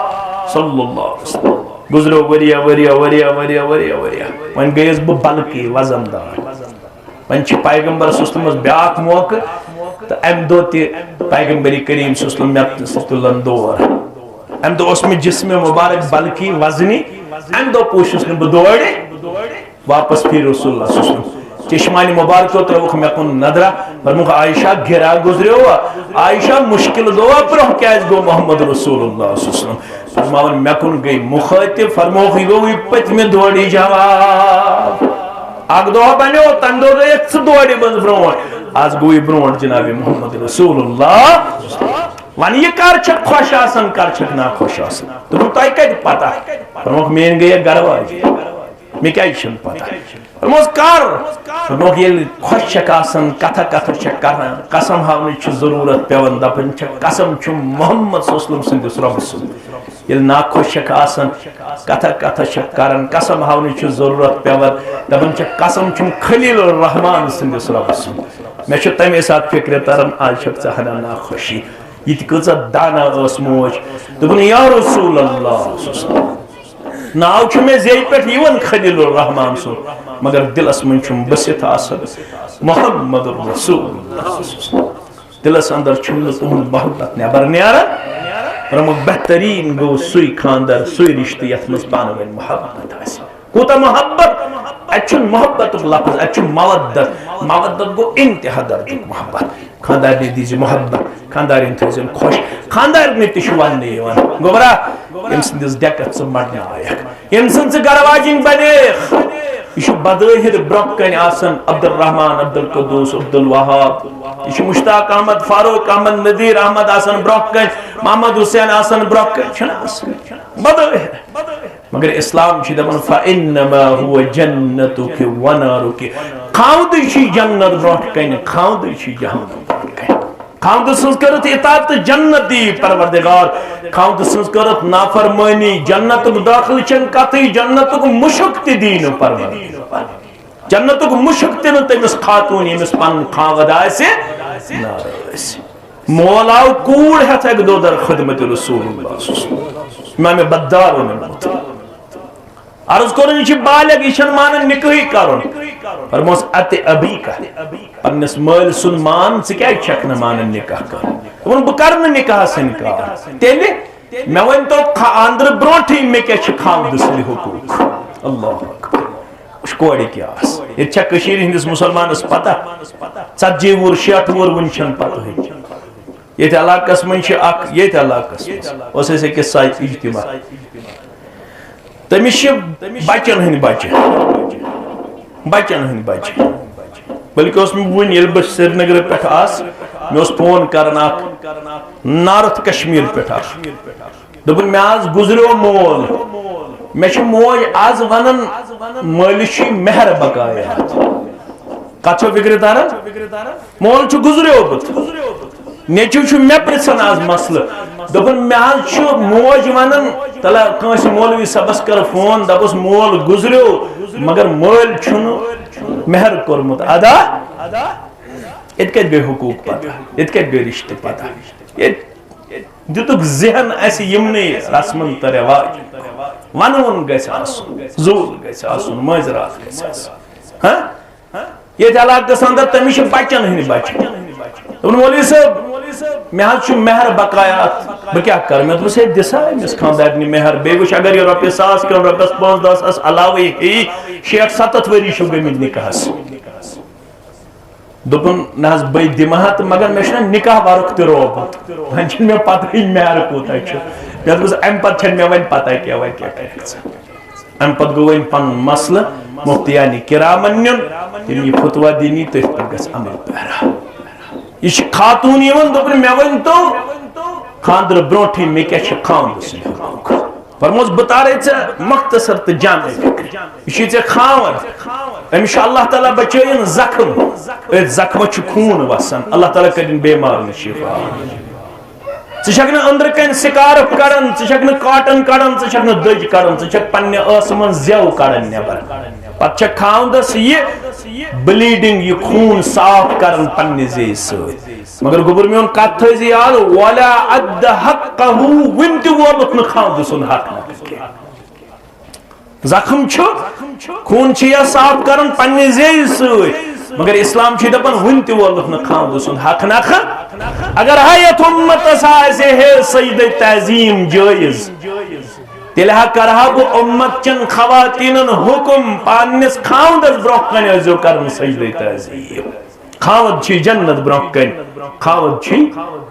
صلی اللہ علیہ وسلم۔ گُزریو ؤریہ، ؤریہ، ؤریہ، ؤریہ، ؤریہ، ؤریہ۔ وۄنۍ گٔیَس بہٕ بلکہِ وزن دار۔ وۄنۍ چھِ پیغمبر صلی اللہ علیہ وسلمس بیٛاکھ موقعہٕ، تہٕ امہِ دۄہ تہِ پیغمبر کریم صلی اللہ علیہ وسلم مےٚ سۭتۍ تُلن دور۔ امہِ دۄہ اوس مےٚ جسم مبارک بلکہِ وزنی، امہِ دۄہ پوٗچھُس نہٕ بہٕ دورِ۔ واپس پھیٖر رسول اللہ صلی اللہ علیہ وسلم۔ چشمانِ مبارکو ترٲوٕکھ مےٚ کُن نظرہ، فرمووُکھ، عائشہ، گرا گُزریوا؟ عائشہ، مشکل گوٚوا؟ برونٛہہ کیازِ گوٚو محمد رسول اللہ صلی اللہ علیہ وسلم؟ فرماوُن، مےٚ کُن گٔے مُخٲطِب، فرمووُکھ، یہِ گوٚو یہِ پٔتمہِ دورِ جواب۔ اکھ دۄہ بنیو، تمہِ دۄہ گٔیَکھ ژٕ دورِ منٛز برونٛٹھ، از گوٚو یہِ برونٛٹھ جناب محمد رسول اللہ۔ وۄنۍ یہِ کر چھکھ خۄش آسان، کر چھکھ ناخۄش آسان؟ دوٚپُن، تۄہہِ کتہِ پتہ؟ فرمووُکھ، میٲنۍ گٔیَکھ گرٕ واجہِ۔ مےٚ کیٛازِ چھَنہٕ پَتہ؟ فرمووُس، کَر؟ فرمووُکھ، ییٚلہِ خۄش چھَکھ آسان، کَتھا کَتھا چھَکھ کَران، قسم ہاونٕچ چھِ ضروٗرت پٮ۪وان، دَپان چھَکھ، قسم چھُم محمد صلی اللہ علیہ وسلم سٕنٛدِس رۄبہٕ سُنٛد۔ ییٚلہِ ناخۄش چھَکھ آسان، کَتھا کَتھا چھَکھ کَران، قسم ہاونٕچ چھِ ضروٗرت پٮ۪وان، دَپان چھَکھ، قسم چھُم خلیل الرحمان سٕنٛدِس رۄبہٕ سُنٛد۔ مےٚ چھُ تَمے ساتہٕ فِکرِ تَران، آز چھَکھ ژٕ ہنا ناخۄشی۔ یہِ تہِ کۭژاہ دانا ٲس موج۔ دوٚپُن، یا رسول اللہ، ناو چھُ مےٚ زیٚوِ پٮ۪ٹھ یِوان خلیل الرحمان سُنٛد، مگر دِلس منٛز چھُم بٔسِتھ آسان محمد رسول اللہ۔ دِلس اندر چھُم نہٕ تُہُنٛد محبت نٮ۪بر نیران۔ فرمووُکھ، بہتریٖن گوٚو سُے خانٛدر، سُے رِشتہٕ یَتھ منٛز پانہٕ ؤنۍ محبت آسہِ۔ کوٗتاہ محبت؟ اَتہِ چھُنہٕ محبتُک لفظ، اَتہِ چھُ مودت۔ مودت گوٚو انتہا درجُک محبت۔ خانٛدارنہِ دیٖزِ محبت، خانٛدارِنۍ تھٲیزٮ۪ن خۄش۔ خانٛدارنہِ تہِ چھُ وننہٕ یِوان، گوٚبرا، ییٚمۍ سٕنٛدِس ڈٮ۪کس ژٕ مَڑناوَکھ، ییٚمۍ سٕنٛز ژٕ گرواجِنۍ بنیکھ، یہِ چھُ بظٲہِر برٛونٛہہ کنہِ آسان عبدالرحمان، عبدالقدوس، عبدالوہاب۔ یہِ چھُ مشتاق احمد، فاروق احمد، نذیر احمد آسان برٛونٛہہ کنہِ، محمد حسین آسان برٛونٛہہ کنہِ، چھُنہٕ آسان بظٲہِر۔ مگر اسلام چھُ دپان، "فإنما هو جنتك ونارك"، خاوندٕے چھُے جنت برٛونٛہہ کنہِ، خاوندٕے چھُے جہنم برٛونٛہہ کنہِ۔ خاوندٕ سٕنٛز کٔرٕتھ اطاعت تہٕ جنت دی پروردگار، خاوندٕ سٕنٛز کٔرٕتھ نافرمٲنی، جنتُک دٲخلہٕ چھَنہٕ کتھٕے، جنتُک مُشُک تہِ دی نہٕ پروردگار۔ جنتُک مُشُک تہِ نہٕ تٔمِس خاتوٗن، ییٚمِس پنُن خاوند آسہِ ناراض۔ مول آو کوٗر ہٮ۪تھ اَکہِ دۄہ در خدمت رسول اللہ صلی اللہ علیہ وسلم۔ امام بزار ووٚن۔ عرض کوٚرُن، یہِ چھِ بالغ، یہِ چھَنہٕ مانان نکاحٕے کرُن۔ فرموس، "اتِ ابیک"، پننِس مٲلۍ سُنٛد مان، ژٕ کیٛازِ چھَکھ نہٕ مانان نکاح کرُن؟ دوٚپُن، "بہٕ کرٕ نہٕ نکاحس انکار۔ تیٚلہِ مےٚ ؤنۍ تو، خانٛدرٕ برونٛٹھٕے مےٚ کیٛاہ چھِ خاوندٕ سٕنٛدِ حقوٗق؟" اللہ اکبر۔ وٕچھ کورِ کیٛاہ آسہٕ۔ ییٚتہِ چھا کٔشیٖرِ ہٕنٛدِس مُسلمانس پتہ؟ ژتجی وُہُر، شیٹھ وُہُر، وٕنہِ چھَنہٕ پتہٕے۔ ییٚتہِ علاقس منٛز چھِ اکھ، ییٚتہِ علاقس منٛز اوس اَسہِ أکِس ساتہٕ اجتماع۔ تٔمِس چھِ بچن ہٕنٛدۍ بچہِ، بچن ہٕنٛدۍ بچہِ۔ بلکہِ اوس مےٚ وُنہِ، ییٚلہِ بہٕ سرینگرٕ پٮ۪ٹھ آس، مےٚ اوس فون کران اکھ نارتھ کشمیر پٮ۪ٹھ اکھ۔ دوٚپُن، "مےٚ آز گُزریو مول، مےٚ چھِ موج آز ونان، مٲلِس چھُے مہر بقایا۔" کتھ چھو فکرِ تران؟ مول چھُ گُزریومُت۔ نیٚچو چھُ مےٚ پرژھان آز مسلہٕ۔ دوٚپُن، "مےٚ حظ چھُ موج ونان، تلہ کٲنٛسہِ مولوی صٲبس کر فون، دپُس مول گُزریو، مگر مٲلۍ چھُنہٕ مہر کوٚرمُت ادا۔" ییٚتہِ کتہِ گٔے حقوٗق پتہ؟ ییٚتہِ کتہِ گٔے رشتہٕ پتہ؟ ییٚتہِ دِتُکھ ذہن اسہِ یِمنٕے رسمن تہٕ رٮ۪واجن۔ ونوُن گژھِ آسُن، زوٗل گژھِ آسُن، مٲنٛزِ راتھ گژھِ آسُن۔ ہاں؟ ییٚتہِ علاقس اندر تٔمِس چھِ بچن ہٕنٛدۍ بچہِ۔ دوٚپُن، "مولوی صٲب، مےٚ حظ چھُ مہر بقایا اتھ، بہٕ کیٛاہ کرٕ؟" مےٚ دوٚپُس، "ہے، دِ سا أمِس خانٛدارنہِ مہر، بیٚیہِ وٕچھ، اگر یہِ رۄپیہِ ساس کِنہٕ رۄپیس پانٛژھ دہ ساس علاوٕے ہیٚیہِ، شیٹھ ستتھ ؤری چھِو گٔمٕتۍ نکاحس۔" دوٚپُن، "نہ حظ، بٔے دِمہٕ ہا تہٕ مگر مےٚ چھُنہ نکاح ورُک تہِ روومُت۔ وۄنۍ چھُنہٕ مےٚ پتہٕے مہر کوٗتاہ چھُ۔" مےٚ دوٚپُس، "اَمہِ پتہٕ چھَنہٕ مےٚ وۄنۍ پتہ کینٛہہ، وۄنۍ کیٛاہ کَرَکھ ژٕ؟" اَمہِ پتہٕ گوٚو وۄنۍ پنُن مسلہٕ مفتیانِ کرامن نیُن، تِم یہِ فتویٰ دِنی، تٔتھۍ پٮ۪ٹھ گژھِ عمل پیرا۔ یہِ چھِ خاتوٗن یِوان، دوٚپُن، "مےٚ ؤنۍ تو، خانٛدرٕ برونٛٹھٕے مےٚ کیٛاہ چھِ خاوندٕ سٕنٛدِ حقوٗق؟" فرموس، "بہٕ تارے ژےٚ مختصر تہٕ جامع فکرِ۔ یہِ چھُے ژےٚ خاوند، أمِس چھُ اللہ تعالیٰ بچٲیِن زخم، أتھۍ زخمس چھُ خوٗن وسان، اللہ تعالیٰ کٔرِن بیمارن شفا۔ ژٕ چھکھ نہٕ أنٛدرٕ کنہِ scarf کڑان، ژٕ چھکھ نہٕ cotton کڑان، ژٕ چھکھ نہٕ دٔج کڑان، ژٕ چھکھ پننہِ ٲسہٕ منٛز زٮ۪و کڑان نٮ۪بر۔ پتہٕ چھکھ خاوندس یہِ bleeding، یہِ خوٗن صاف کران پننہِ زیٚیہِ سۭتۍ۔" مگر گوٚبُر میون، کتھ تھٲیزِ یاد، "ولا ادى حقه"، وُنہِ تہِ وولُکھ نہٕ خاوندٕ سُنٛد حق نکھٕ کینٛہہ۔ زخم چھُ، خوٗن چھُ یا صاف کران پننہِ زیٚیہِ سۭتۍ، مگر اسلام چھُ دپان، وُنہِ تہِ وولُکھ نہٕ خاوندٕ سُنٛد حق نکھٕ۔ اگر ہا یتھ امتس آسہِ ہے سجدٕ تعظیم جٲیز، تیٚلہِ ہا کرٕ ہا بہٕ امت چٮ۪ن خواتیٖنن حُکم، پننِس خاوندس برونٛہہ کنہِ ٲسۍزیو کران سجدٕ تعظیم۔ خاوند چھُے جنت برونٛہہ کنہِ، خاوند چھُے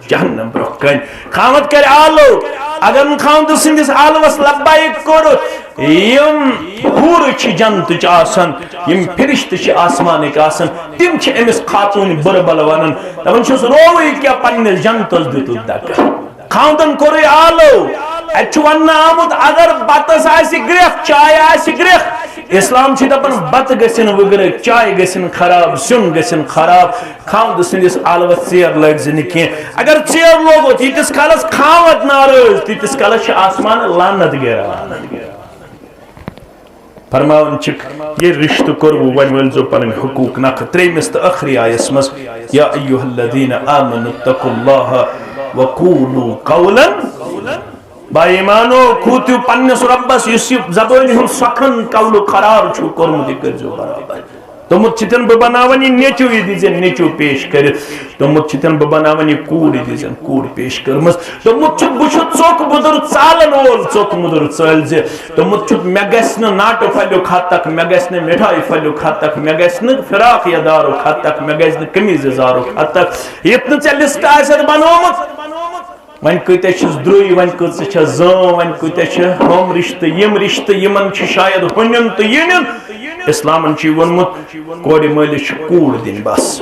جہنم برونٛہہ کنہِ۔ خاوند کرِ آلو۔ اگر نہٕ خاوند سٕنٛدِس آلوس لبیک کوٚرُتھ، یِم حورٕ چھِ جنتٕچ آسان، یِم فرشتہٕ چھِ آسمانٕکۍ آسان، تِم چھِ أمِس خاتوٗنہِ بُرٕ بلہٕ ونان، دپان چھِس، "رووٕے کیٛاہ، پننِس جنتس دیُتُتھ دکہٕ؟" خاوندن کوٚرُے آلو۔ اتہِ چھُ وننہٕ آمُت، اگر بتس آسہِ گرٛکھ، چایہِ آسہِ گرٛکھ، اسلام چھُ دپان، بتہٕ گژھن وٕگرٕ، چاے گژھن خراب، سیُن گژھن خراب۔ خاوند سٕنٛدِس آلوس ژیر لٲگۍ زِ نہٕ کینٛہہ۔ اگر ژیر لوگُتھ، ییٖتِس کالس خاوند ناراض، تیٖتِس کالس چھِ آسمان لعنت گیراوان۔ فرماوان چھِکھ، یہِ رشتہٕ کوٚروٕ، وۄنۍ وٲلۍزیو پنٕنۍ حقوٗق نکھٕ۔ ترٛیٚیمِس تہٕ ٲخری آیس منٛز، یا ایھا الذین آمنوا اتقوا اللہ وقولوا قولا، با ایمانو، کھوٗژِو پننِس رۄبس، یُس یہِ زبٲنۍ ہُنٛد سۄکھن قولُک قرار چھُ کوٚرمُت، یہِ کٔرۍزیو برابر۔ دوٚپمُت چھُ تِم، بہٕ بناوَن یہِ نیٚچوٗ، یہِ دیٖزٮ۪ن نیٚچوٗ پیش کٔرِتھ۔ دوٚپمُت چھُ تِم، بہٕ بناوَن یہِ کوٗر، یہِ دیٖزٮ۪ن کوٗر پیش کٔرمٕژ۔ دوٚپمُت چھُ، بہٕ چھُس ژوٚک مُدُر ژالَن وول، ژوٚک مُدُر ژٲلۍ زِ۔ دوٚپمُت چھُ، مےٚ گژھِ نہٕ ناٹہٕ پھلیُک حد تک، مےٚ گژھِ نہٕ مِٹھایہِ پھلیُک حد تک، مےٚ گژھِ نہٕ فراق یَزارُک حد تک، مےٚ گژھِ نہٕ قمیٖض یَزارُک حد تک۔ ییٚتہِ نہٕ ژےٚ لسٹ آسٮ۪تھ بنوومُت، وۄنۍ کۭتیاہ چھِس درٛوٚے، وۄنۍ کۭژاہ چھےٚ زٲم، وۄنۍ کۭتیاہ چھِ ہُم رِشتہٕ، یِم رِشتہٕ، یِمن چھِ شاید ہُہ نیُن تہٕ یہِ نیُن۔ اِسلامن چھُ یہِ ووٚنمُت، کورِ مٲلِس چھِ کوٗر دِنۍ بس۔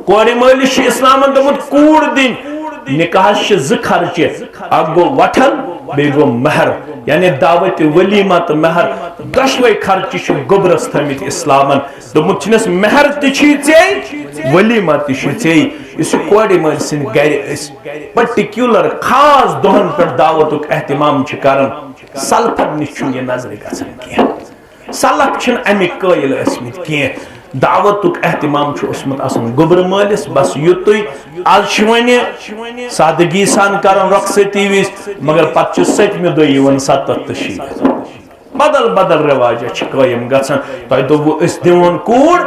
کورِ مٲلِس چھُ اِسلامن دوٚپمُت کوٗر دِنۍ۔ نکاحس چھِ زٕ خرچہِ، اکھ گوٚو وٹھل، بیٚیہِ گوٚو مہر، یعنی دعوت، ولیمہ تہٕ مہر، دۄشوے خرچہِ چھِ گوٚبرس تھٲمٕتۍ اِسلامن۔ دوٚپمُت چھُنس، مہر تہِ چھُے ژےٚ، ولیمہ تہِ چھُے ژےٚ۔ یُس یہِ کورِ مٲلۍ سٕنٛدِ گرِ أسۍ پرٹیکیولر خاص دۄہن پٮ۪ٹھ دعوتُک اہتمام چھِ کران، سلفن نِش چھُنہٕ یہِ نظرِ گژھان کینٛہہ۔ سلف چھِنہٕ اَمِکۍ قٲیِل ٲسمٕتۍ کینٛہہ۔ دعوتُک اہتمام چھُ اوسمُت آسان گوٚبرٕ مٲلِس، بس یُتُے۔ از چھِ وۄنۍ سادگی سان کران رۄخصتی وِزِ، مگر پتہٕ چھِ سٔتمہِ دۄہ یِوان ستتھ تہٕ شیٖتھ۔ بدل بدل رواجہ چھِ قٲیِم گژھان۔ تۄہہِ دوٚپوُ أسۍ دِوون کوٗر،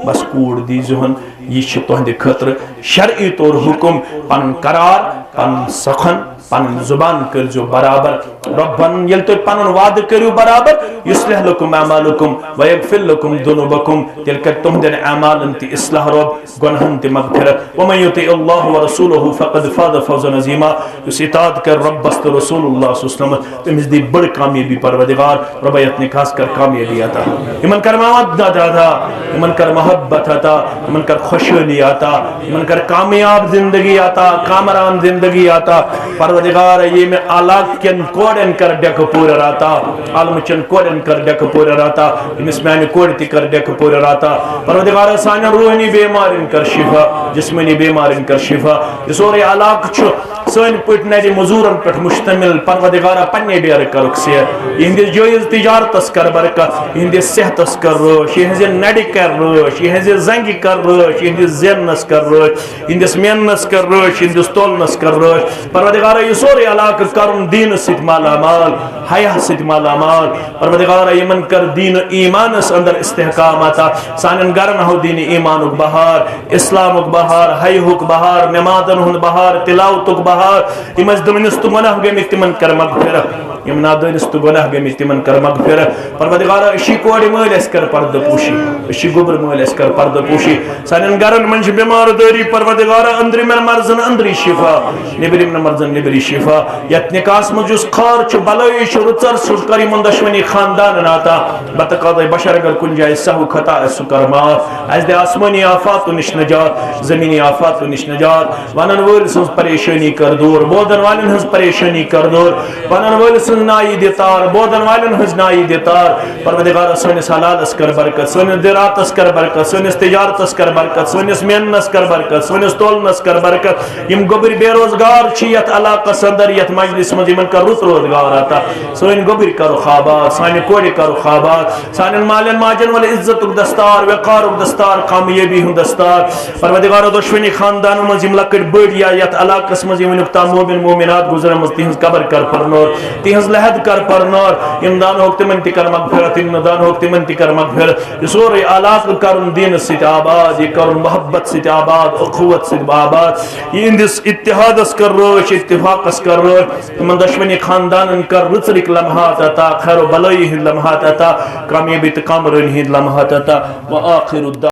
بس کوٗر دیٖزِہون۔ یہِ چھِ تُہنٛدِ خٲطرٕ شرعی طور حُکم، پنُن قرار، پنُن سخن، پنٕنۍ زُبان کٔرزیو برابر۔ رۄبن ییٚلہِ تُہۍ پنُن وعدٕ کٔرِو برابر، یُصلح لکم اعمالکم ویغفر لکم ذنوبکم، تیٚلہِ کرِ تُہنٛدٮ۪ن اعمالن تہِ اصلاح رۄب، گۄنہن تہِ مغفرت۔ ومن یطع اللہ ورسولہ فقد فاز فوزا عظیما۔ یُس اطاعت کرِ رۄبس تہٕ رسول اللہ صلی اللہ علیہ وسلمس، تٔمِس دی بٔڑ کامیٲبی پروردگار۔ رۄبا یتھ نکاحس کر کامیٲبی عطا، یِمن کر مودت عطا، یِمن کر محبت عطا، یِمن کر خۄشحٲلی عطا، یِمن کر کامیاب زندگی عطا، کامران زندگی عطا۔ پروردگار، ییٚمہِ علاقہٕ کٮ۪ن کورٮ۪ن کر ڈیکہٕ پوٗرٕ عطا، عالمہٕ چٮ۪ن کورٮ۪ن کر ڈیکہٕ پوٗرٕ عطا، ییٚمِس میانہِ کورِ تہِ کر ڈیکہٕ پوٗرٕ عطا۔ پروردگار، سانٮ۪ن روحٲنی بیمارٮ۪ن کر شفا، جسمٲنی بیمارٮ۪ن کر شفا۔ یہِ سورُے علاقہٕ چھُ سٲنۍ پٲٹھۍ نرِ مزوٗرن پٮ۪ٹھ مشتمل۔ پروردگارا، پننہِ ڈیرٕ کرُکھ سیر۔ یِہنٛدِس جٲیز تجارتس کر برکت، یِہنٛدِس صحتس کر رٲچھ، یِہنٛزِ نرِ کر رٲچھ، یِہنٛزِ زنگہِ کر رٲچھ، یِہنٛدِس زینس کر رٲچھ، یِہنٛدِس مینس کر رٲچھ، یِہنٛدِس تولنس کر رٲچھ۔ پروردگارا، یہِ سورُے علاقہٕ کرُن دیٖنہٕ سۭتۍ مالا مال، حیا سۭتۍ مالا مال۔ پروردگارا، یِمن کر دیٖنہٕ ایٖمانس اندر استحکام عطا۔ سانٮ۪ن گرن ہاو دیٖنہٕ ایٖمانُک بہار، اسلامُک بہار، حیہُک بہار، نمازن ہُنٛد بہار، تلاوتُک بہار۔ یِم ٲسۍ دٲنِستہٕ گۄناہ گٔمٕتۍ، تِمن کر مغفرت۔ یِم نادٲنِستہٕ گۄناہ گٔمٕتۍ، تِمن کر مغفرت۔ پروردگارا، أسۍ چھِ کورِ مٲلۍ، اَسہِ کر پردٕ پوشی۔ أسۍ چھِ گوٚبرۍ مٲلۍ، اَسہِ کر پردٕ پوشی۔ سانٮ۪ن گرن منٛز چھِ بٮ۪مار دٲری، پروردگارا، أنٛدرِمٮ۪ن مرضن أنٛدری شفا، نیٚبرِمٮ۪ن مرضن نیٚبری شفا۔ یتھ نکاحس منٛز یُس خار چھُ، بلٲیی چھُ، رٕژر چھُ، کر یِمن دۄشوٕنی خاندانن عطا۔ بتہٕ قاضے بشر اگر کُنہِ جایہِ سہو خطا آسہِ، سُہ کر معاف۔ اَسہِ دِ آسمٲنی آفاتو نِش نجات، زمینی آفاتو نِش نجات۔ ونن وٲلۍ سٕنٛز پریشٲنی کر دوٗر، بوزن والٮ۪ن ہٕنٛز پریشٲنی کر دوٗر، ونن وٲلۍ سٕنٛز نائی دِ تار، بوزن والٮ۪ن ہٕنٛز نائی دِ تار۔ پروردگارا، سٲنِس حلالس کر برکت، سٲنِس زِراعتس کر برکت، سٲنِس تجارتس کر برکت، سٲنِس میننس کر برکت، سٲنِس تولنس کر برکت۔ یِم گوٚبٕرۍ بے روزگار چھِ یتھ علاقس اندر، یتھ مجلس منٛز، یِمن کر رُت روزگار عطا۔ سٲنۍ گوٚبٕرۍ کرُکھ آباد، سانہِ کورِ کرُکھ آباد، سانٮ۪ن مالٮ۪ن ماجن ول عزتُک دستار، وقارُک دستار، کامیٲبی ہُنٛد دستار۔ پروردگارا، دۄشوٕنی خاندانن منٛز یِم لۄکٕٹۍ بٔڑۍ یا یتھ علاقس منٛز یِم وُنیُک تام مومن مومنات گُزرن منٛز، تِہنٛز قبر کر پرنور، تِہنٛز لحد کر پرنور۔ یِم دانہوکھ تِمن تہِ کر مغفرت، یِم نہٕ دانہوکھ تِمن تہِ کر مغفرت۔ یہِ سورُے علاقہٕ کرُن دیٖنس سۭتۍ آباد، یہِ کرُن محبت سۭتۍ آباد، اخوت سۭتۍ آباد، یِہنٛدِس اتحادس کر رٲچھ، اتفاقس کر رٲچھ۔ یِمن دۄشوٕنی خاندانن کر رٕژرٕکۍ لمحات عطا، خیر و بلٲیی ہٕنٛدۍ لمحات عطا، کامیٲبی تہٕ کامرٲنی ہٕنٛدۍ لمحات عطا۔ وآخر الدعوة